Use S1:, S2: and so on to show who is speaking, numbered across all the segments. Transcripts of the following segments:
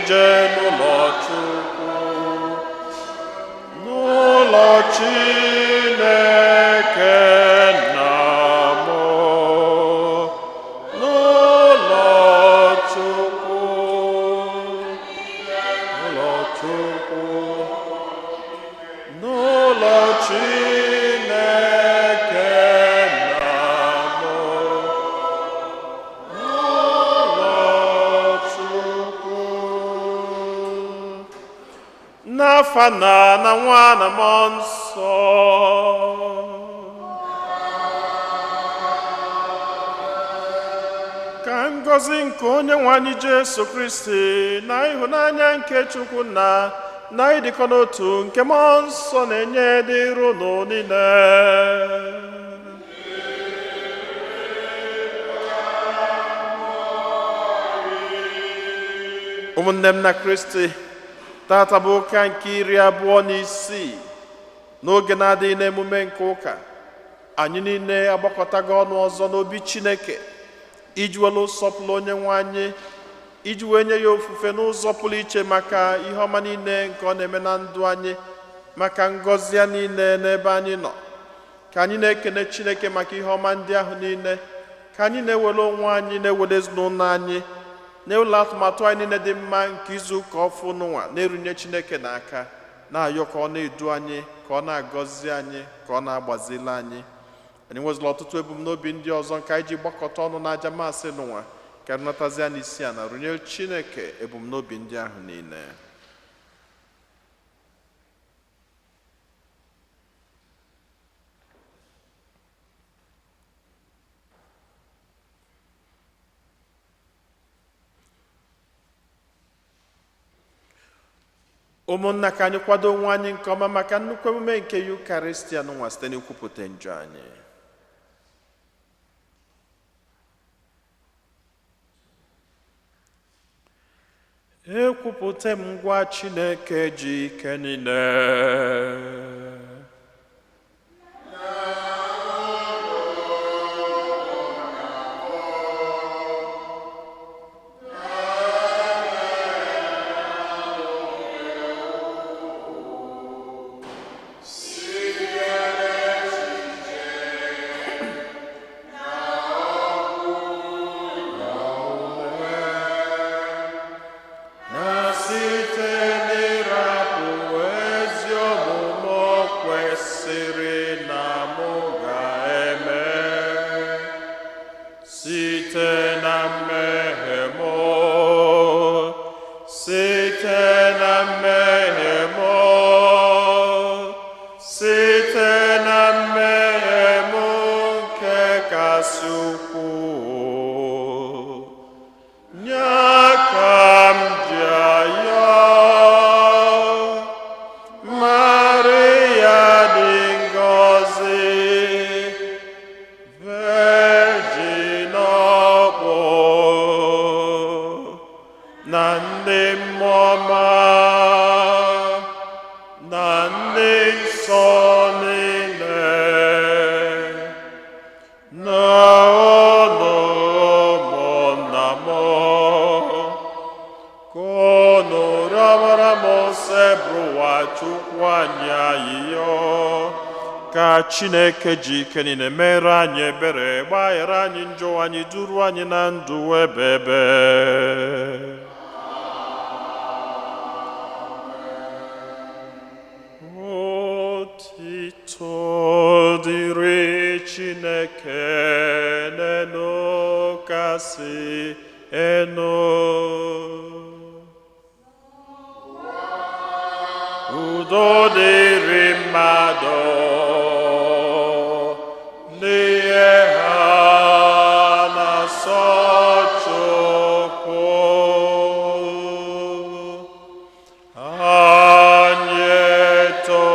S1: jee n'ụlọ Chukwu, n'ụlọ Chineke nna m, n'ụlọ Chukwu, n'ụlọ Chukwu, n'ụlọ Chineke nna m, n'ụlọ Chukwu. N'afa Nna na Nwa na Mmụọ Nsọ. Ka ngọzi nke Onye nwe anyị Jesu Kristi na ịhụnanya nke Chukwu Nna na ịdịkọ n'otu nke Mmụọ Nsọ na-enye dịrị unu niile. Ụmụnne m na Kristi, tata bụ ụka nke 26 n'oge na-adịghị n'emume nke ụka. Anyị niile agbakọtago ọnụ ọzọ n'obi Chineke iji welu sọpụrụ Onye nwe anyị, iji wee nye ya ofufe n'ụzọ pụrụ iche maka ihe ọma niile nke ọ na-eme na ndụ anyị, maka ngọzi ya niile n'ebe anyị nọ. Ka anyị na-ekene Chineke maka ihe ọma ndị ahụ niile, ka anyị na-ewere onwe anyị, na-ewere ezinụlọ anyị, na ụlọ atụmatụ anyị niile dị mma nke izu ụka ọfụ n'ụwa na-erunye Chineke n'aka, na-ayọ ka ọ na-edu anyị, ka ọ na-agọzi anyị, ka ọ na-agbazili anyị. Anyị nwezila ọtụtụ ebumnobi ndị ọzọ nke anyị ji gbakọta ọnụ n'aja Mass n'ụwa. Ka natazie n'isi a na runye Chineke ebumnobi ndị ahụ niile. Ụmụnna, ka anyị kwado onwe anyị nke ọma maka nnukwu emume nke Yukaristia n'ụwa site n'ikwupụta njọ anyị. Ekwupụta m ngwa Chineke ji ike niile na site n'ịrapụ ezi omume o kwesịrị na mụ ga-eme, site na mmehie m, site na mmehie m, site na mmehie m nke kasị ukwuu, nye aka m ji ayọ Maria dị ngọzi, Virgin ọkpụ na ndị mmụọ ọma na ndị nsọ niile, na unu ụmụnna m, ka unu rịọbara m Osebụrụwa Chukwu anyị ayịyọ, ka Chineke ji ike niile mere anyị ebere, gbaghara anyị njọ anyị, duru anyị na ndụ ebebe. Otito dịrị Chineke n'elu kasị enu. Udo dịrị mmadụ n'ihe ha na-asọ Chukwu. Anyị etoo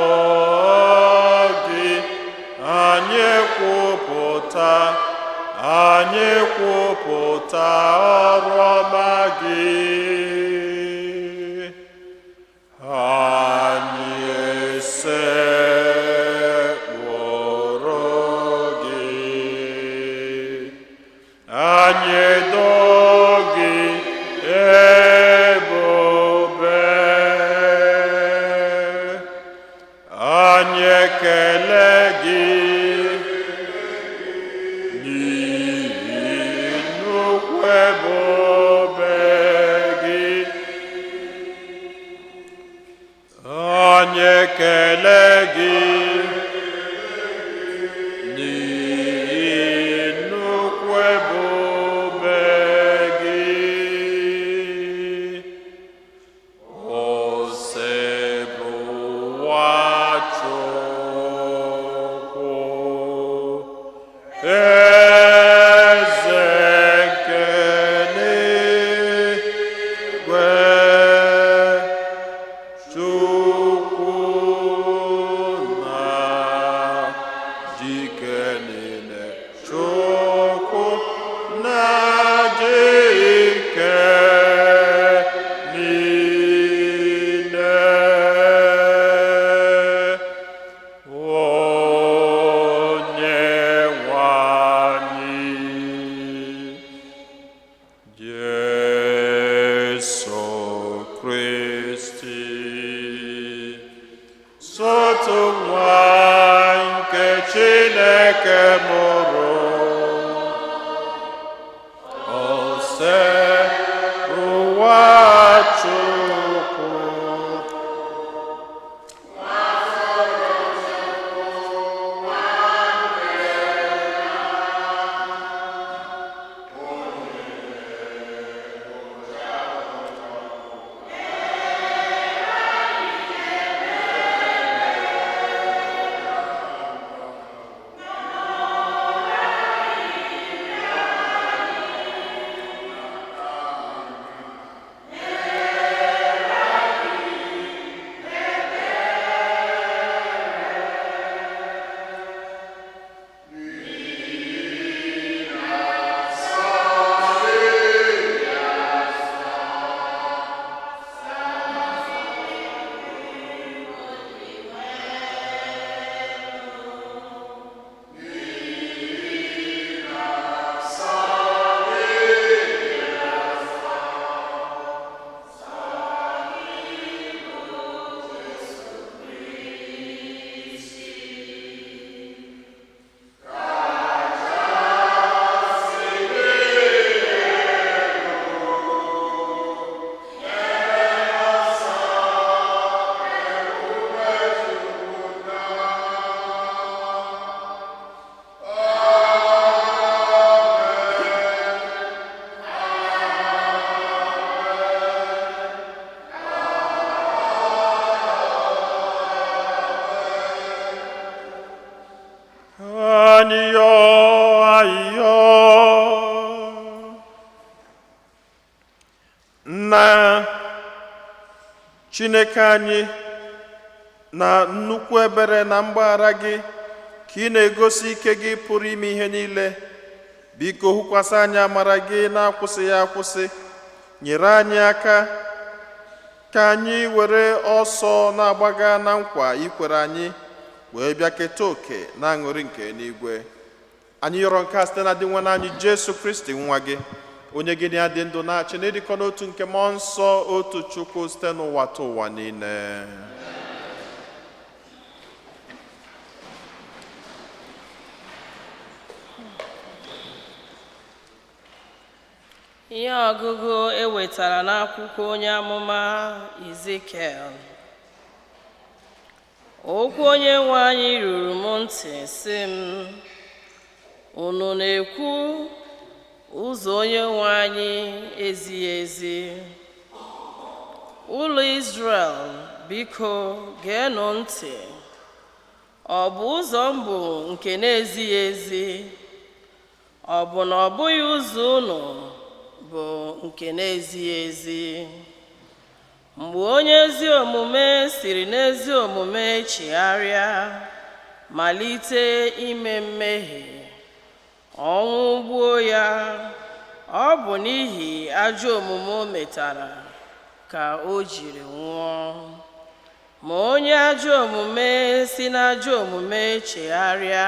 S1: gị, anyị kwupụta, anyị kwupụta ọrụ ọma gị. Anyị esekpụrụ gị, anyị edo gị ebube. Anyị yọọ ayịyọ. Nna Chineke anyị, na nnukwu ebere na mgbaghara gị ka ị na-egosi ike gị pụrụ ime ihe niile. Biko hụkwasị anyị amara gị na-akwụsịghị akwụsị. Nyere anyị aka ka anyị were ọsọ na-agbaga na nkwa ikwere anyị, wee bịa keta oke na aṅụrị nke eluigwe. Anyị yọrọ nke a site na Dinwenụ anyị Jesu Kristi, nwa gị, onye gị na ya dị ndụ na-achị n'ịdịkọ n'otu nke Mmụọ Nsọ, otu Chukwu, site n'ụwa ta ụwa niile.
S2: Ihe ọgụgụ e wetara n'akwụkwọ onye amụma Izikiel. Okwu Onye nwe anyị ruru m ntị, sị m: "Unu na-ekwu, 'Ụzọ Onye nwe anyị ezighị ezi.' Ụlọ Izrel, biko geenụ ntị. Ọ bụ ụzọ m bụ nke na-ezighị ezi? Ọ bụ na ọ bụghị ụzọ unu bụ nke na-ezighị ezi? Mgbe onye ezi omume siri n'ezi omume chigharịa, malite ime mmehie, ọnwụ gbuo ya, ọ bụ n'ihi ajọ omume o metara ka o jiri nwụọ. Ma onye ajọ omume si n'ajọ omume chegharịa,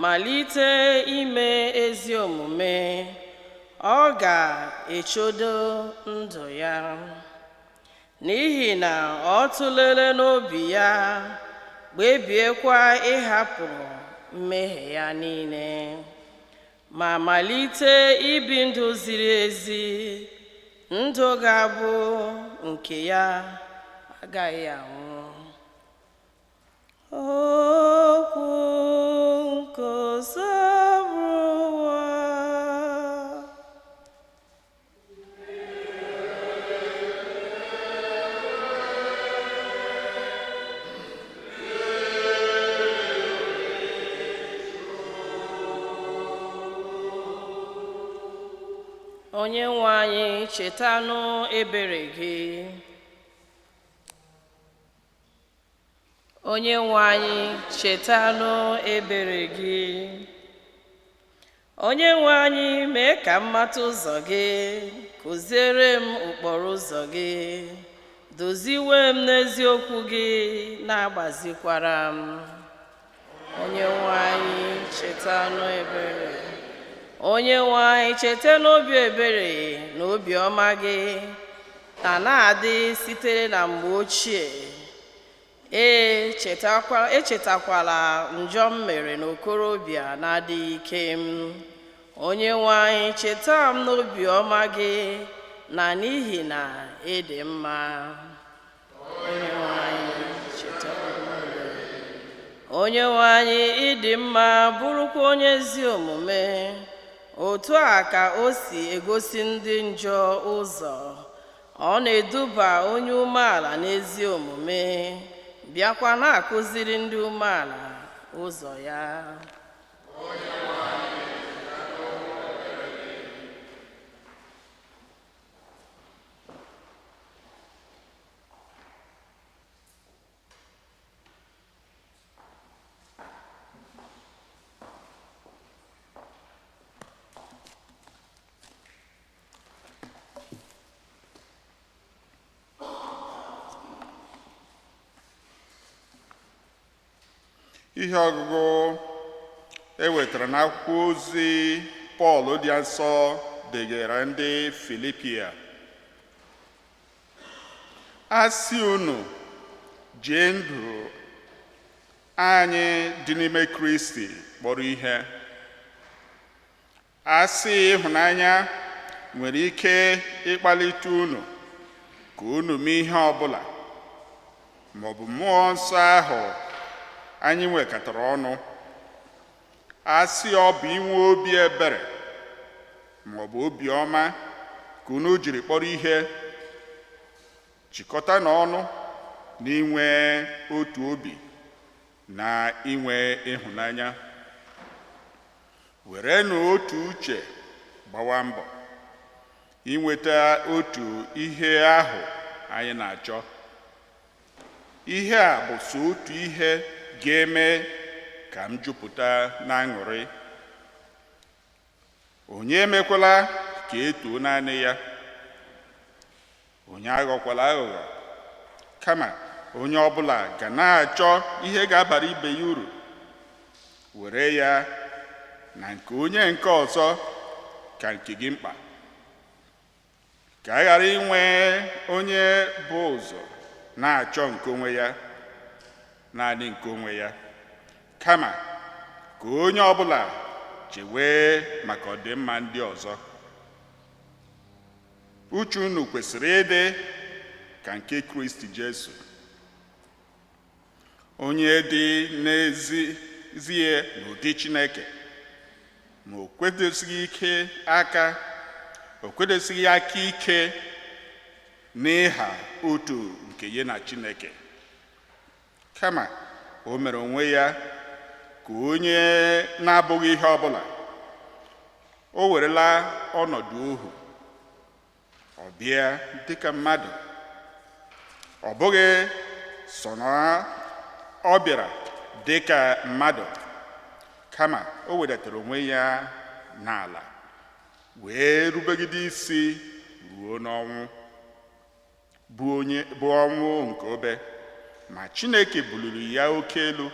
S2: malite ime ezi omume, ọ ga-echedo ndụ ya, n'ihi na ọ tụlere n'obi ya, kpebiekwa ịhapụ mmehie ya niile, ma malite ibi ndụ ziri ezi. Ndụ ga-abụ nke ya, agaghị anwụ." Okwu nke Osebụrụwa. Onye nwe anyị, chetanụ ebere gị. Onye nwe anyị, chetanụ ebere gị. Onye nwe anyị, mee ka m mata ụzọ gị, kụziere m ụkpụrụ ụzọ gị. Doziwe m n'eziokwu gị, na-agbazikwara m. Onye nwe anyị, chetanụ ebere. Onye nwe anyị, cheta n'obi ebere na obi ọma gị na na-adị sitere na mgbe ochie. Ee, echetakwala njọ m mere n'okorobịa na-adịghị ike m. Onye nwe anyị, cheta m n'obi ọma gị na n'ihi na ị dị mma. Onye nwe anyị, cheta m. Onye nwe anyị, ịdị mma, bụrụkwa onye ezi omume. Otu a ka o si egosi ndị njọ ụzọ. Ọ na-eduba onye umeala n'ezi omume, bịakwa na-akụziri ndị umeala ụzọ ya.
S3: Ihe ọgụgụ e wetara n'akwụkwọ ozi Pọl dị nsọ degara ndị Filipia. A sị unu jee ndụ anyị dị n'ime Kristi kpọrọ ihe. A sị ịhụnanya nwere ike ịkpalite unu ka unu mee ihe ọbụla, maọbụ Mmụọ Nsọ ahụ anyị nwekọtara ọnụ. A sị ọ bụ inwe obi ebere maọbụ obi ọma ka unu jiri kpọrọ ihe, chịkọta n'ọnụ na inwe otu obi na inwe ịhụnanya. Werenụ otu uche gbawa mbọ inweta otu ihe ahụ anyị na-achọ. Ihe a bụ sọ otu ihe ga-eme ka m jupụta n'aṅụrị. Onye emekwala ka e too naanị ya, onye aghọkwala aghụghọ, kama onye ọbụla ga na-achọ ihe ga-abara ibe ya uru. Were ya na nke onye nke ọzọ ka nke gị mkpa, ka a ghara inwe onye bụ ụzọ na-achọ nke onwe ya, naanị nke onwe ya, kama ka onye ọbụla chewee maka ọdịmma ndị ọzọ. Uche unu kwesịrị ịdị ka nke Kristi Jesu, onye dị n'ezie n'ụdị Chineke, ma o kwedosighị ike aka o kwedosighị aka ike n'ịha otu nke ya na Chineke, kama o mere onwe ya ka onye na-abụghị ihe ọbụla. O werela ọnọdụ ohu, ọ bịa dịka mmadụ. Ọ bụghị sọ na ọ bịara dịka mmadụ, kama o wedatara onwe ya n'ala wee rubegide isi ruo n'ọnwụ, bụ ọnwụ nke obe. Ma Chineke buliri ya oke elu,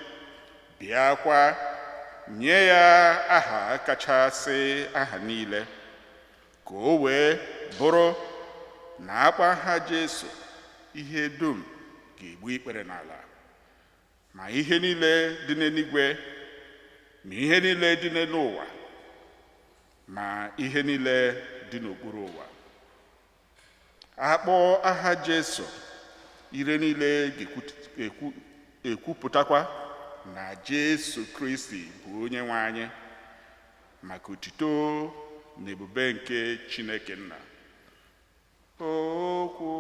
S3: bịakwa nye ya aha kachasị aha niile, ka o wee bụrụ na akpa aha Jesu, ihe dum ga-egbu ikpere n'ala, ma ihe niile dị n'eluigwe, ma ihe niile dị n'elu ụwa, ma ihe niile dị n'okpuru ụwa. Akpọ aha Jesu, ire niile ga-ekwupụtakwa na Jesu Kristi bụ onye nwe anyị, maka otuto na ebube nke Chineke Nna. Okwu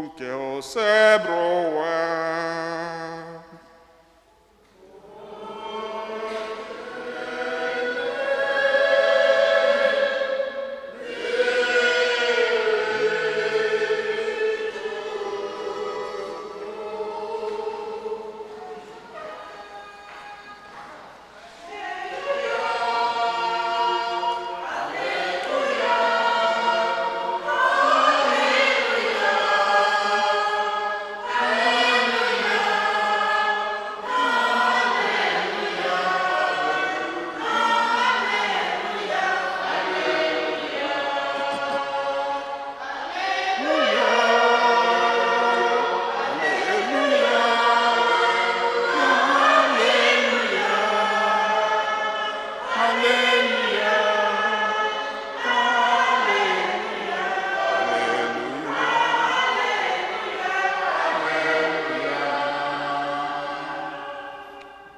S3: nke Osebụrụwa.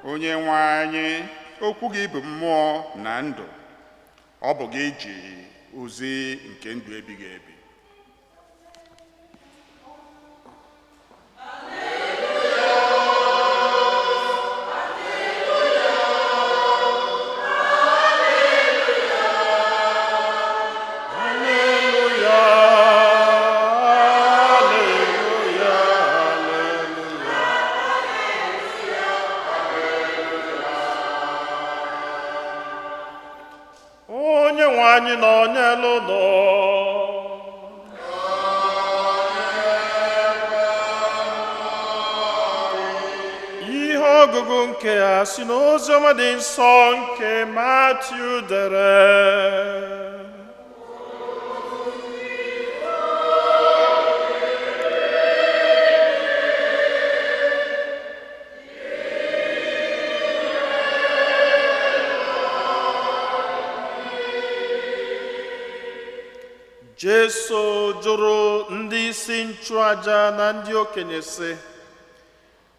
S3: Onye nwe anyị, okwu gị bụ mmụọ na ndụ. Ọ bụ gị ji ozi nke ndụ ebighị ebi.
S1: Alleluia, alleluia, alleluia. Onye nwe anyị nọ n'elu ụlọ. Ihe ọgụgụ nke a si n'oziọma dị nsọ nke Matiu dere. Jesu jụrụ ndị isi nchụaja na ndị okenye sị,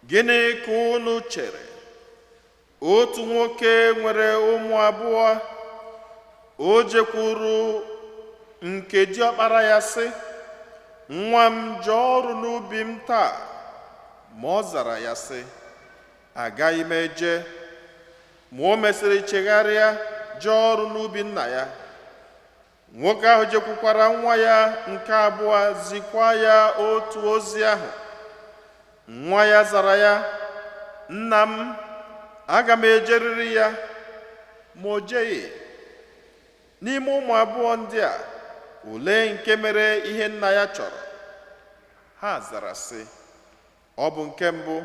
S1: "Gịnị ka unu chere? Otu nwoke nwere ụmụ abụọ. O jekwuru nke diọkpara ya sị, 'Nwa m, jee ọrụ n'ubi m taa.' Ma ọ zara ya sị, 'Agaghị m eje.' Ma o mesịrị chegharịa Jee ọrụ n'ubi nna ya. Nwoke ahụ jekwukwara nwa ya nke abụọ, zikwa ya otu ozi ahụ. Nwa ya zara ya, "Nna m, aga m ejeriri ya," ma o jeghị. N'ime ụmụ abụọ ndị a, olee nke mere ihe nna ya chọrọ? Ha zara sị, "Ọ bụ nke mbụ."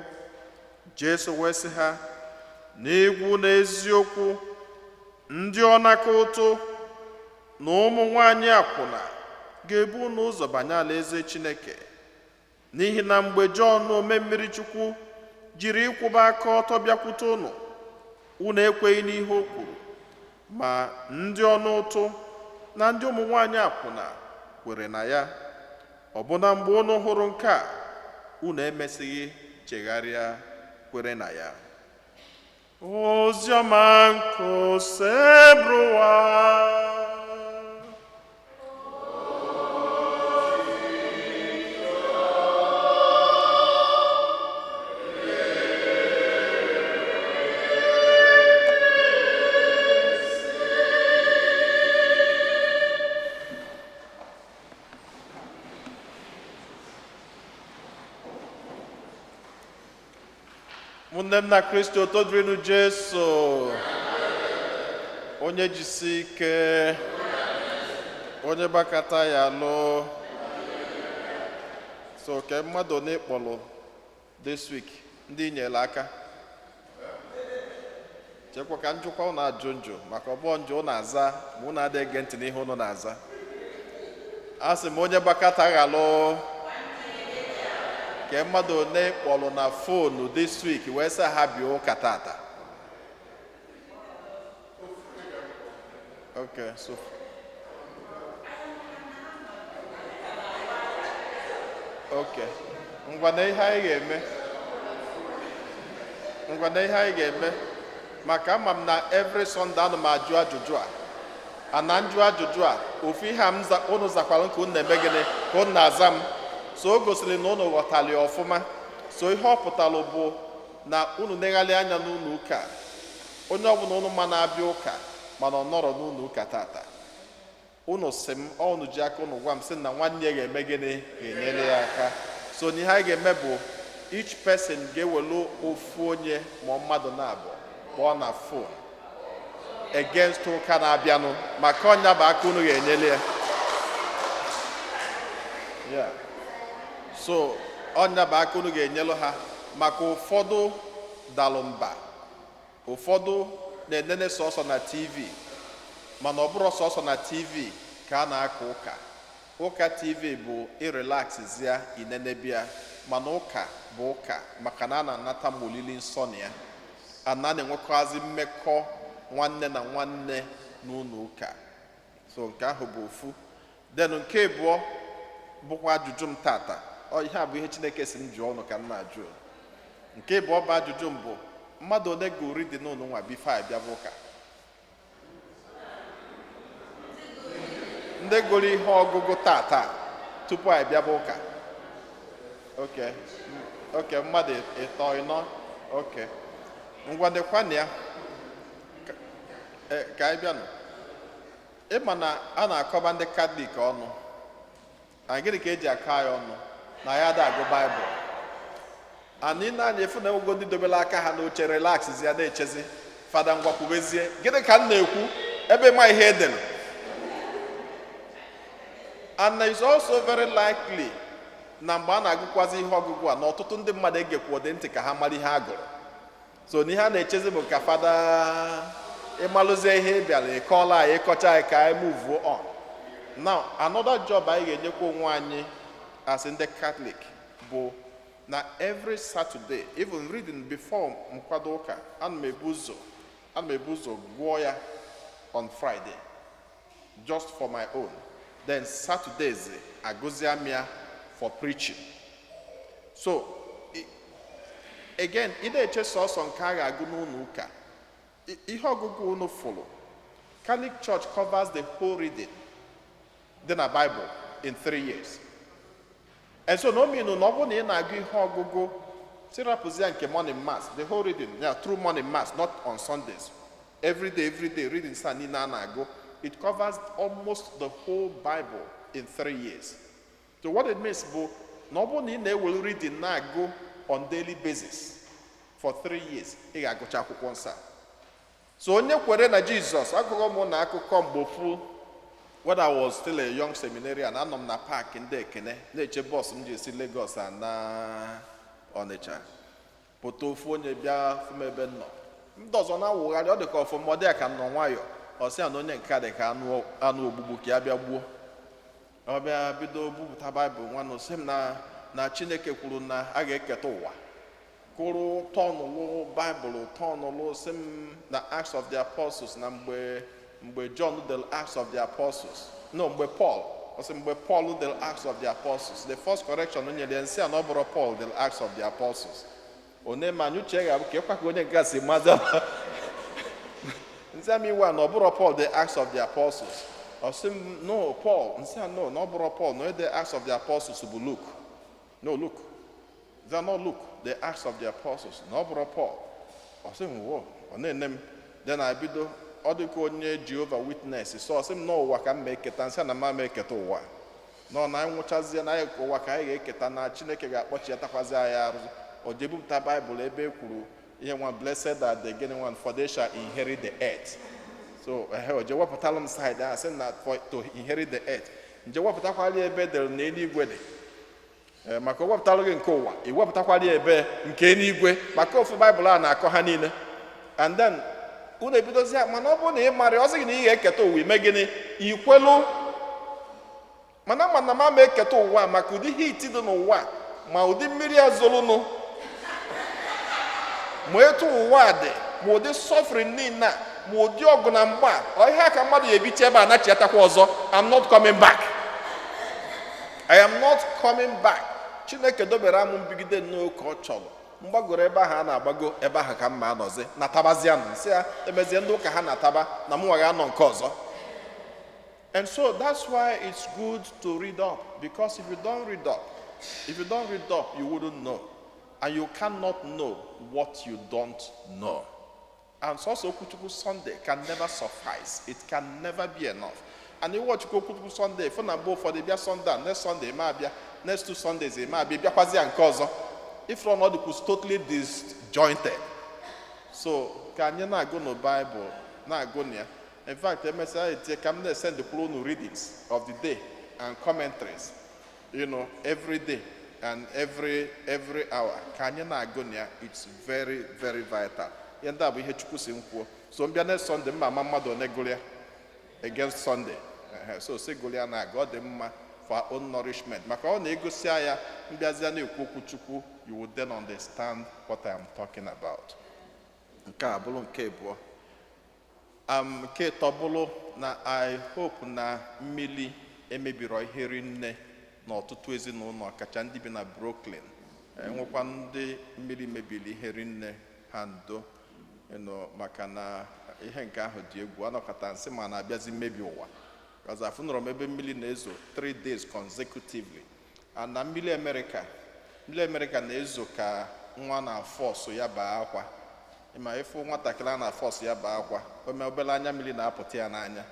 S1: Jesu wee sị ha, "N'ikwu n'eziokwu, ndị ọnaka ụtụ na ụmụ nwanyị akwụna ga-ebu unu ụzọ banye alaeze Chineke. N'ihi na mgbe Jọn ome mmiri Chukwu jiri ịkwụba aka ọtọ bịakwute unu, unu ekweghị n'ihe o kwuru, ma ndị ọna ụtụ na ndị ụmụ nwanyị akwụna kwere na ya. Ọbụna mgbe unu hụrụ nke a, unu emesighị chegharịa kwere na ya." Oziọma nke Osebụrụwa. Ụmụnne m na Kristi, otito dịrịnụ Jesu. Onye jisi ike, onye gbakọta ya lụ. So ke mmadụ one kpọrọ this week, ndị nyere aka? Chekwa ka njụkwa ụnụ ajụ njụ, maka ọbụọ njụ ụnụ aza ma ụnụ adịghị ege ntị n'ihe ụnụ na-aza. A sị m, onye gbakọta ghalụ. Ke mmadụ one kpọrọ na phone this week wee sị ha bịa ụka tata? Okay, so okay, ngwa na ihe anyị ga-eme, ngwa na ihe anyị ga-eme, maka ama m na every Sunday ana m ajụ ajụjụ a, ana njụ ajụjụ a, ofu ihe a m unu zakwara nke unu na-eme gịnị ka unu na-aza m. So o gosiri na unu ghọtara ya ọfụma. So ihe ọ pụtara bụ na unu negharị anya n'ụlọ ụka, onye ọbụla unu ma na-abịa ụka mana ọ nọrọ n'ụlọ ụka tata, unu si m, ọ unu ji aka unu gwa m sị na nwanne ya ga-eme gịnị, ga-enyere ya aka. So na ihe anyị ga-eme bụ each person ga-ewelu ofu onye ma mmadụ na-abụ kpọọ na phone against ụka na-abịanụ, maka ọnya bụ aka unu ga-enyere ya. Yeah. So ọnya bụ aka unu ga-enyelu ha, maka ụfọdụ dalụ mba, ụfọdụ na-enene sọsọ na TV, mana ọ bụrụ sọsọ na TV ka a na-aka ụka. Ụka TV bụ irelaxzia inenebia, mana ụka bụ ụka, maka na a na-anata m olili nsọ na ya, ana na-enwekwazi mmekọ nwanne na nwanne n'ụlọ ụka. So nke ahụ bụ ofu. Then nke abụọ bụkwa ajụjụ m tata. Ọ ihe a bụ ihe Chineke si m jụọ ụnụ ka m na-ajụ. Nke abụọ bụ ajụjụ m bụ, mmadụ one gụrụ dị n'ụlọ nwa before abịa bụ ụka? Ndị gụrụ ihe ọgụgụ tata tupu anyị bịaba ụka? Oke mmadụ ịtọ, ịnọ. Oke, ngwa, dịkwana ya ka anyị bịanụ. Ịma na a na-akọba ndị Katọlik ọnụ na gịnị ka eji akọ anyị ọnụ? Na ya ada agụ Baịbụl. Anyị na-anya efu na enwego ndị dobere aka ha n'oche, relax ya, na-echezi Fada ngwakwubezie gịnị ka m na-ekwu ebe ma ihe edere. And it's also very likely na mgbe a na-agụkwazi ihe ọgụgụ a, na ọtụtụ ndị mmadụ egekwa ntị ka ha mara ihe a gụrụ. So na ihe a na-echezi bụ ka Fada ịmalụzie ihe ị bịara ịkọọla anyị, ịkọcha anyị, ka anyị move on. Now, another job anyị ga-enyekwa onwe anyị as ndị Catholic bụ na every Saturday, even reading before nkwado ụka, ana m ebu ụzọ gụọ ya on Friday just for my own, then Saturdays agụzie m ya for preaching. So again, ị na-eche sọsọ nke a ga-agụ n'ụlọ ụka. Ihe ọgụgụ unu fụrụ, Catholic Church covers the whole reading dị na Bible in 3 years. And so na o mean na ọ bụrụ na ị na-agụ ihe ọgụgụ, tirapụzia nke morning mass, the whole reading, yeah, through morning mass, not on Sundays. Every day, every day readings a niile a na-agụ, it covers almost the whole Bible in 3 years. So what it means bụ na ọ bụrụ na ị na-ewere reading na-agụ on daily basis for 3 years, ị ga-agụcha Akwụkwọ Nsọ a. So onye kwere na Jizọs, akụkọ mụ na akụkọ mgbe ofu, when I was still a young seminarian, anọ m na park ndị Ekene na-eche bus m ji esi Lagos ana Ọnịcha. Pụta, ofu onye bịa fụ m ebe m nọ. Ndị ọzọ na-awụgharị, ọ dị ka ọfụma, ọ dị ya ka m nọ nwayọ. Ọ sị ya na onye nke a dị ka anụ anụ ogbugbu ka ya bịa gbuo. Ọ bịa bido bupụta Baịbụl nwanụ, sị m na Chineke kwuru na a ga-eketa ụwa. Kụrụ tọnụlụ Baịbụl, tọnụlụ, sị m na Acts of the Apostles, na mgbe John dere Acts of the Apostles, no, mgbe Paul, ọ sị mgbe Paul dere Acts of the Apostles. The first correction o nyere ya, nsị a na ọ bụrụ Paul dere Acts of the Apostles. One ma anyị uche ga-abụ ka ịkwa ka onye nke a si mazi nsị ama iwe a na ọ bụrụ Paul the Acts of the Apostles. Ọ sị m no, Paul. Nsị a no, na ọ bụrụ Paul, na the Acts of the Apostles bụ Luke. No, Luke. They are not Luke, the Acts of the Apostles, na ọ bụrụ Paul. Ọ sị m wo, ọ na-ene m. Then I bido, ọ dị ka onye Jehovah Witness. So ọ sị m n'ụwa ka m ma eketa. Nsị a na m ama eketa ụwa. Nọ na anyị nwụchazie na anyị ụwa ka anyị ga-eketa, na Chineke ga-akpọchiatakwazi anyị arụ. O jee bupụta Baịbụl ebe e kwuru ihe nwa, "Blessed are the gịnị one, for they shall inherit the earth." So ehe, o jee wepụtalụ m side ahụ, sị na for to inherit the earth. Nje wepụtakwali ebe edere na eluigwe dị. Ee, maka o wepụtalụ gị nke ụwa, i wepụtakwali ebe nke eluigwe, maka ofu Baịbụl a na-akọ ha niile. And then unu ebidozi ya. Mana ọ bụrụ na ị mara, ọ sị gị na ị ga-eketa ụwa, ime gịnị? Ikwelu. Mana m ama eketa ụwa maka ụdị heat dị n'ụwa, ma ụdị mmiri a zolunụ, ma etu ụwa dị, ma ụdị suffering niile a, ma ụdị ọgụ na mgba a, ọ ihe a ka mmadụ ya ebicha ebe a nachiatakwa ọzọ. I'm not coming back. I am not coming back. Chineke dobere amụ mbigide nnọọ ka ọ chọrọ mgbagoro ebe ahụ a na-agbago, ebe ahụ ka mma anọzi natabazianụ. Nsị ya emezie ndị ụka ha nataba na mụnwa ga-anọ nke ọzọ. And so that's why it's good to read up, because if you don't read up, if you don't read up, you wouldn't know. And you cannot know what you don't know. And sọsọ Okwuchukwu Sunday can never suffice. It can never be enough. And iwọchukwu Okwuchukwu Sunday, fụ na mgbe ụfọdụ bịa Sunday a, next Sunday ma abịa, next two Sundays ma abịa, bịakwazi ya nke ọzọ. If not, ọ dịkwu totally disjointed. So ka anyị na-agụ na Bible, na-agụ na ya. In fact, emesịa etie ka m na-esendikwuru unu readings of the day and commentaries every day and every hour. Ka anyị na-agụ na ya, it's very, very vital. Ihe ndị a bụ ihe Chukwu si m kwuo. So mbịa next Sunday, mma ama mmadụ one gụrụ ya against Sunday. Ehe, so si gụrụ ya na-aga, ọ dị mma for our own nourishment. Maka ọ na-egosi ya mbịazịa na-ekwu okwu Chukwu, you will then understand what I am talking about. Nke a bụrụ nke abụọ. Nke ịtọ bụrụ na I hope na mmiri emebiro ihe rinne n'ọtụtụ ezinụlọ, kacha ndị bi na Brooklyn. Enwekwa ndị mmiri mebiri ihe rinne, ha ndo ịnụ, maka na ihe nke ahụ dị egwu. Anọkọta nsị ma na-abịazi mmebi ụwa, because afụnụrụ m ebe mmiri na-ezo 3 days consecutively. And na mmiri Amerịka, mmiri Amerịka na-ezo ka nwa na-afọsụ ya baa akwa. Ma ịfụ nwatakịrị a na-afọsụ ya baa akwa, ome obere anya mmiri na-apụta ya n'anya.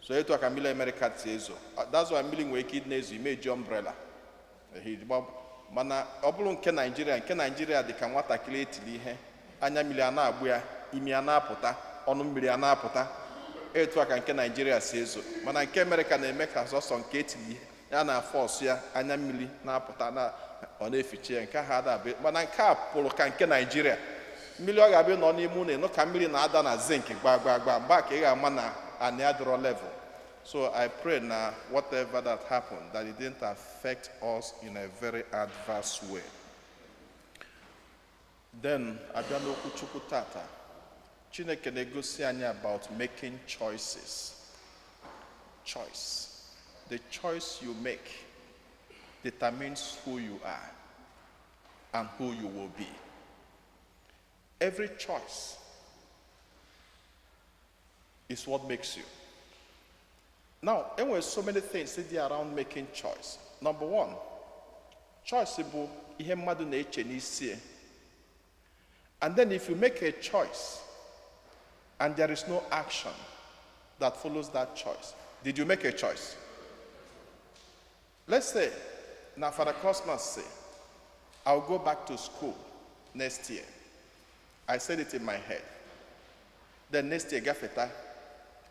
S1: So etu a ka mmiri Amerịka si ezo. That's why mmiri nwere ike ịdị na-ezo, ime eji umbrella. Mana ọ bụrụ nke Naijiria, nke Naijiria dị ka nwatakịrị etiri ihe, anya mmiri a na-agbụ ya, imi a na-apụta, ọnụ mmiri a na-apụta. Etu a ka nke Naijiria si ezo. Mana nke Amerịka na-eme ka sọsọ nke etiri ihe ya na-afọsụ ya, anya mmiri na-apụta na ọ na-efichi ya. Nke ahụ ada abụ. Mana nke a pụrụ ka nke Naijiria mmiri ọ ga-abịa nọ n'ime ụlọ, ịnụ ka mmiri na-ada na zinc gba gba gba, mgbe a ka ị ga-ama na anị adịrọ level. So I pray na whatever that happened, that it didn't affect us in a very adverse way. Then abịa n'okwu Chukwu tata, Chineke na-egosi anyị about making choices. Choice, the choice you make determines who you are and who you will be. Every choice is what makes you. Now, there were so many things dị around making choice. Number one, choice bụ ihe mmadụ na-eche n'isi ya. And then if you make a choice And there is no action that follows that choice, did you make a choice? Let's say, now Father Cosmas say, "I'll go back to school next year." I said it in my head. Then next year, gafeta,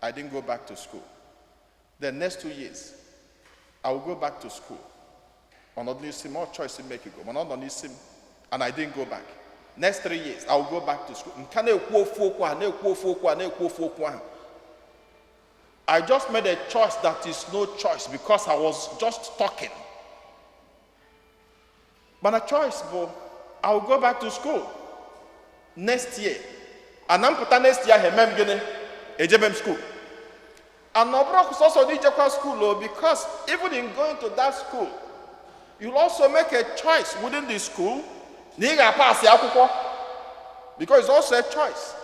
S1: I didn't go back to school. The next 2 years, I will go back to school. Ọnọdụ n'isi m, ọ choice m make you go. Mana ọ nọ n'isi m, and I didn't go back. Next 3 years, I will go back to school. Nka na-ekwu ofu okwu a, na-ekwu ofu okwu a, na-ekwu ofu okwu ahụ. I just made a choice that is no choice because I was just talking. But a choice bụ, I will go back to school next year. And m pụta next year ahụ, eme m gịnị? Ejebe m school. And ọ bụrụ sọsọ na ijekwa school o, because even in going to that school, you'll also make a choice within the school na ị ga-apasị akwụkwọ, because it's also a choice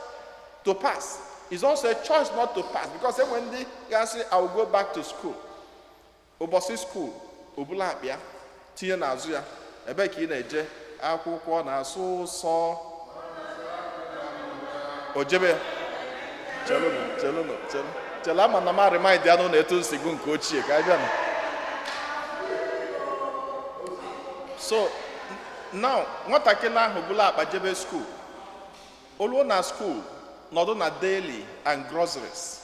S1: to pass. It's also a choice not to pass, because enwe ndị ga-asị, "I will go back to school." Ụbọchị school obula akpịa tinye n'azụ ya, ebee ka ị na-eje? Akwụkwọ na-asụ ụsọ o jebe ya. Chelụnụ, chelụnụ, chelụ, chelu. Ama na m remind ya nụ na etu nsi gụ nke ochie ka a bịa nụ. So now, nwatakịrị ahụ bụla akpa jebe school, oluo na school, nọdụ na daily and groceries,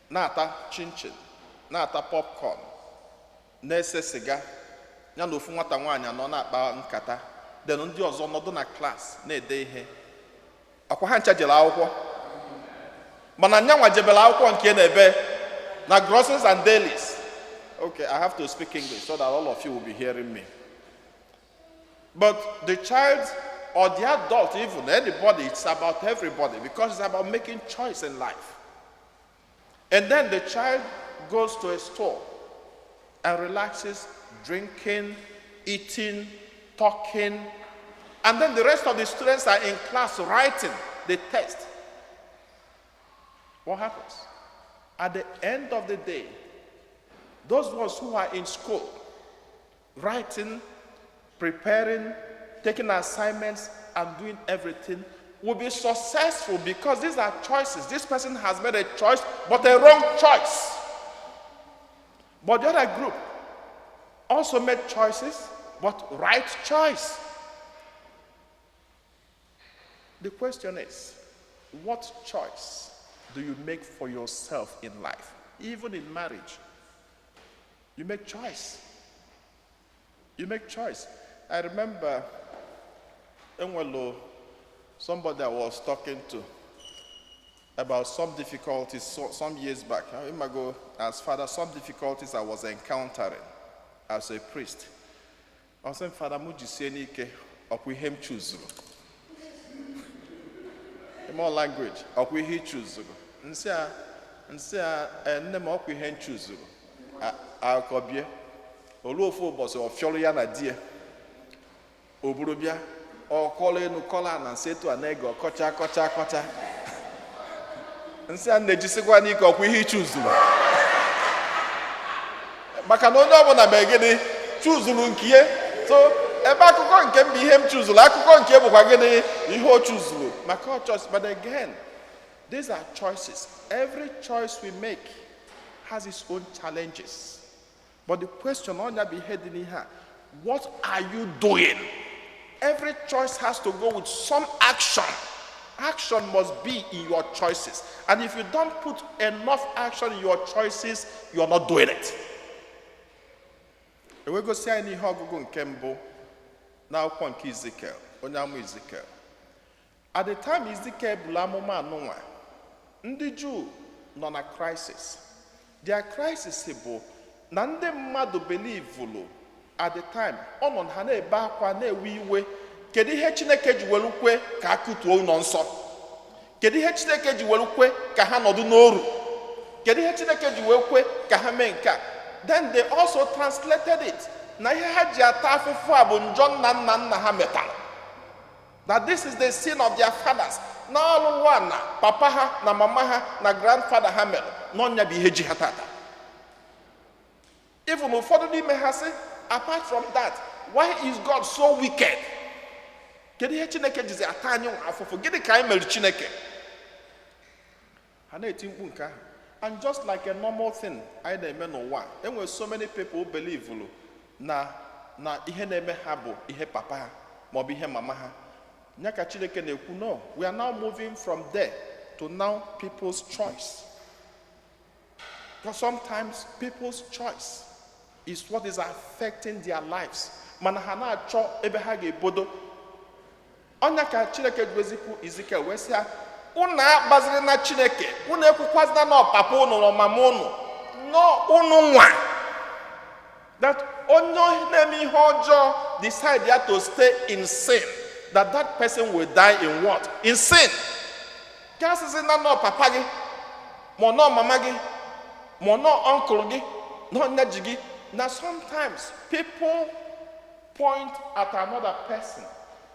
S1: na-ata chinchin, na-ata popcorn, na-ese siga, ya na ofu nwata nwaanyị anọ na-akpa nkata. Then ndị ọzọ nọdụ na class na-ede ihe. Akwa ha ncha jere akwụkwọ, mana nyanwa jebere akwụkwọ nke na-ebe na groceries and dailies. Okay, I have to speak English so that all of you will be hearing me. But the child or the adult, even anybody, it's about everybody, because it's about making choice in life. And then the child goes to a store and relaxes, drinking, eating, talking, and then the rest of the students are in class writing the test. What happens? At the end of the day, those ones who are in school, writing, preparing, taking assignments, and doing everything will be successful, because these are choices. This person has made a choice, but a wrong choice. But the other group also made choices, but right choice. The question is, what choice do you make for yourself in life? Even in marriage, you make choice. You make choice. I remember enwelo somebody I was talking to about some difficulties some years back. I remember, as father, some difficulties I was encountering as a priest. I was saying, "Father, mụ jisie n'ike, ọkwa ihe m chuzuru." In more language, ọkwa ihe ị chuzuru. Nsị a, "Eh, nne m, ọkwa ihe m chuzuru." Akọbie. Olu ofu ụbọchị ọ fịọrọ ya na di ya. O buru bịa, ọ kọrọ enu kọrọ ana, nsị etu a na-ege ọkọcha kọcha kọcha. Nsị a na-ejisikwa n'ike, ọkwa ihe ị chuzuru. Maka na onye ọbụla mee gịnị? Chuzuru nke ihe. So ebe akụkọ nke m bụ ihe m chuzuru, akụkọ nke bụkwa gịnị? Ihe o chuzuru. Maka ọ choice. But again, these are choices. Every choice we make has its own challenges. But the question ọnya bụ ihe dị n'ihe a: what are you doing? Every choice has to go with some action. Action must be in your choices, and if you don't put enough action in your choices, you are not doing it. Ewegosi anyị n'ihe ọgụgụ nke mbụ n'akwụkwọ nke Ezekiel, onye amụ Ezekiel. At the time Ezekiel bụrụ amụma anụnwa, ndị Juu nọ na crisis. Their crisis bụ na ndị mmadụ belivulu at the time ọ nọ ha na-ebe akwa, na-ewe iwe. Kedu ihe Chineke ji were kwe ka a kụtuo ụlọ nsọ? Kedu ihe Chineke ji were kwe ka ha nọdụ n'oru? Kedu ihe Chineke ji wee kwe ka ha mee nke a? Then they also translated it na ihe ha ji ata afụfụ a bụ njọ nna nna nna ha metara, that this is the sin of their fathers, na ọlụlụ a na papa ha na mama ha na grandfather ha mere n'ọnya bụ ihe ji ha tata. Even ụfọdụ n'ime ha sị, apart from that, why is God so wicked? Kedu ihe Chineke jizi ata anyị nwa afụfụ? Gịnị ka anyị mere Chineke? Ha na-eti mkpu nke ahụ. And just like a normal thing anyị na-eme n'ụwa, enwere so many people believe na ihe na-eme ha bụ ihe papa ha maọbụ ihe mama ha. Ya ka Chineke na-ekwu, no, we are now moving from there to now people's choice, because sometimes people's choice is what is affecting their lives, mana ha na-achọ ebe ha ga-ebodo ọnya. Ka Chineke gwezikwu Ezekiel wee sị ya, unu akpaziri na Chineke, unu ekwukwazina na papa unu na mama unu nọ unu nwa, that onye na-eme ihe ọjọọ decide ya to stay in sin, that that person will die in what? In sin. Ka asịsị na nọ papa gị ma ọ nọ mama gị ma ọ nọ uncle gị na nne ji gị. Na sometimes people point at another person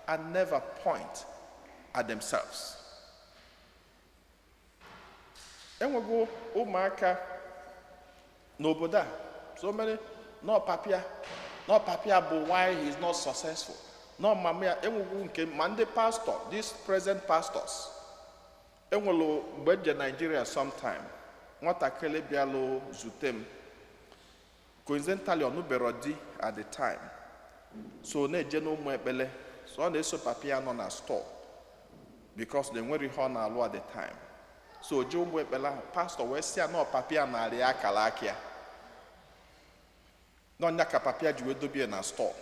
S1: and never point at themselves. Enwego ụmụaka n'obodo a, so many, nọ papia, nọ papia bụ why he is not successful, nọ mama ya. Enwego nke ma ndị pastor, these present pastors. Enwelu mgbe nje Nigeria sometime, nwatakịrị bịalụ zute m. Coincidentally, ọ nụbero di at the time, so na-eje n'ụmụ ekpele. So ọ na-eso papa ya nọ na store because na enwere ihe ọ na-alụ at the time. So o jee ụmụ ekpele ahụ, pastọ wee sị ya na papa ya narị akara aka ya n'ọnya, ka papa ya ji wee dobie na store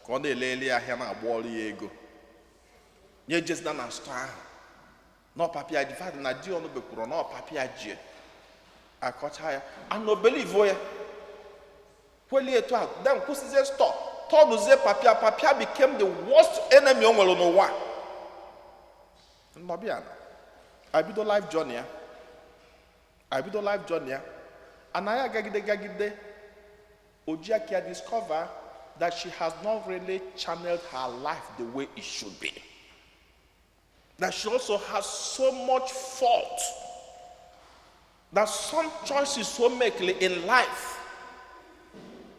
S1: ka ọ na-elele ya ahịa, na-agba ọrụ ya ego nye jezina na store ahụ na papa ya ji fadị na di ọnụ bekwuru na papa ya ji akọcha ya ana obelivo ya kweli etu a. Then kwụsịzie store, tọnụzie papia. Papia became the worst enemy o nwere n'ụwa. Nnọbịa abido life journey ya, abido life journey ya, anaghị agagide gagide. Ojiakia discover that she has not really channeled her life the way it should be, that she also has so much fault, that some choices so make in life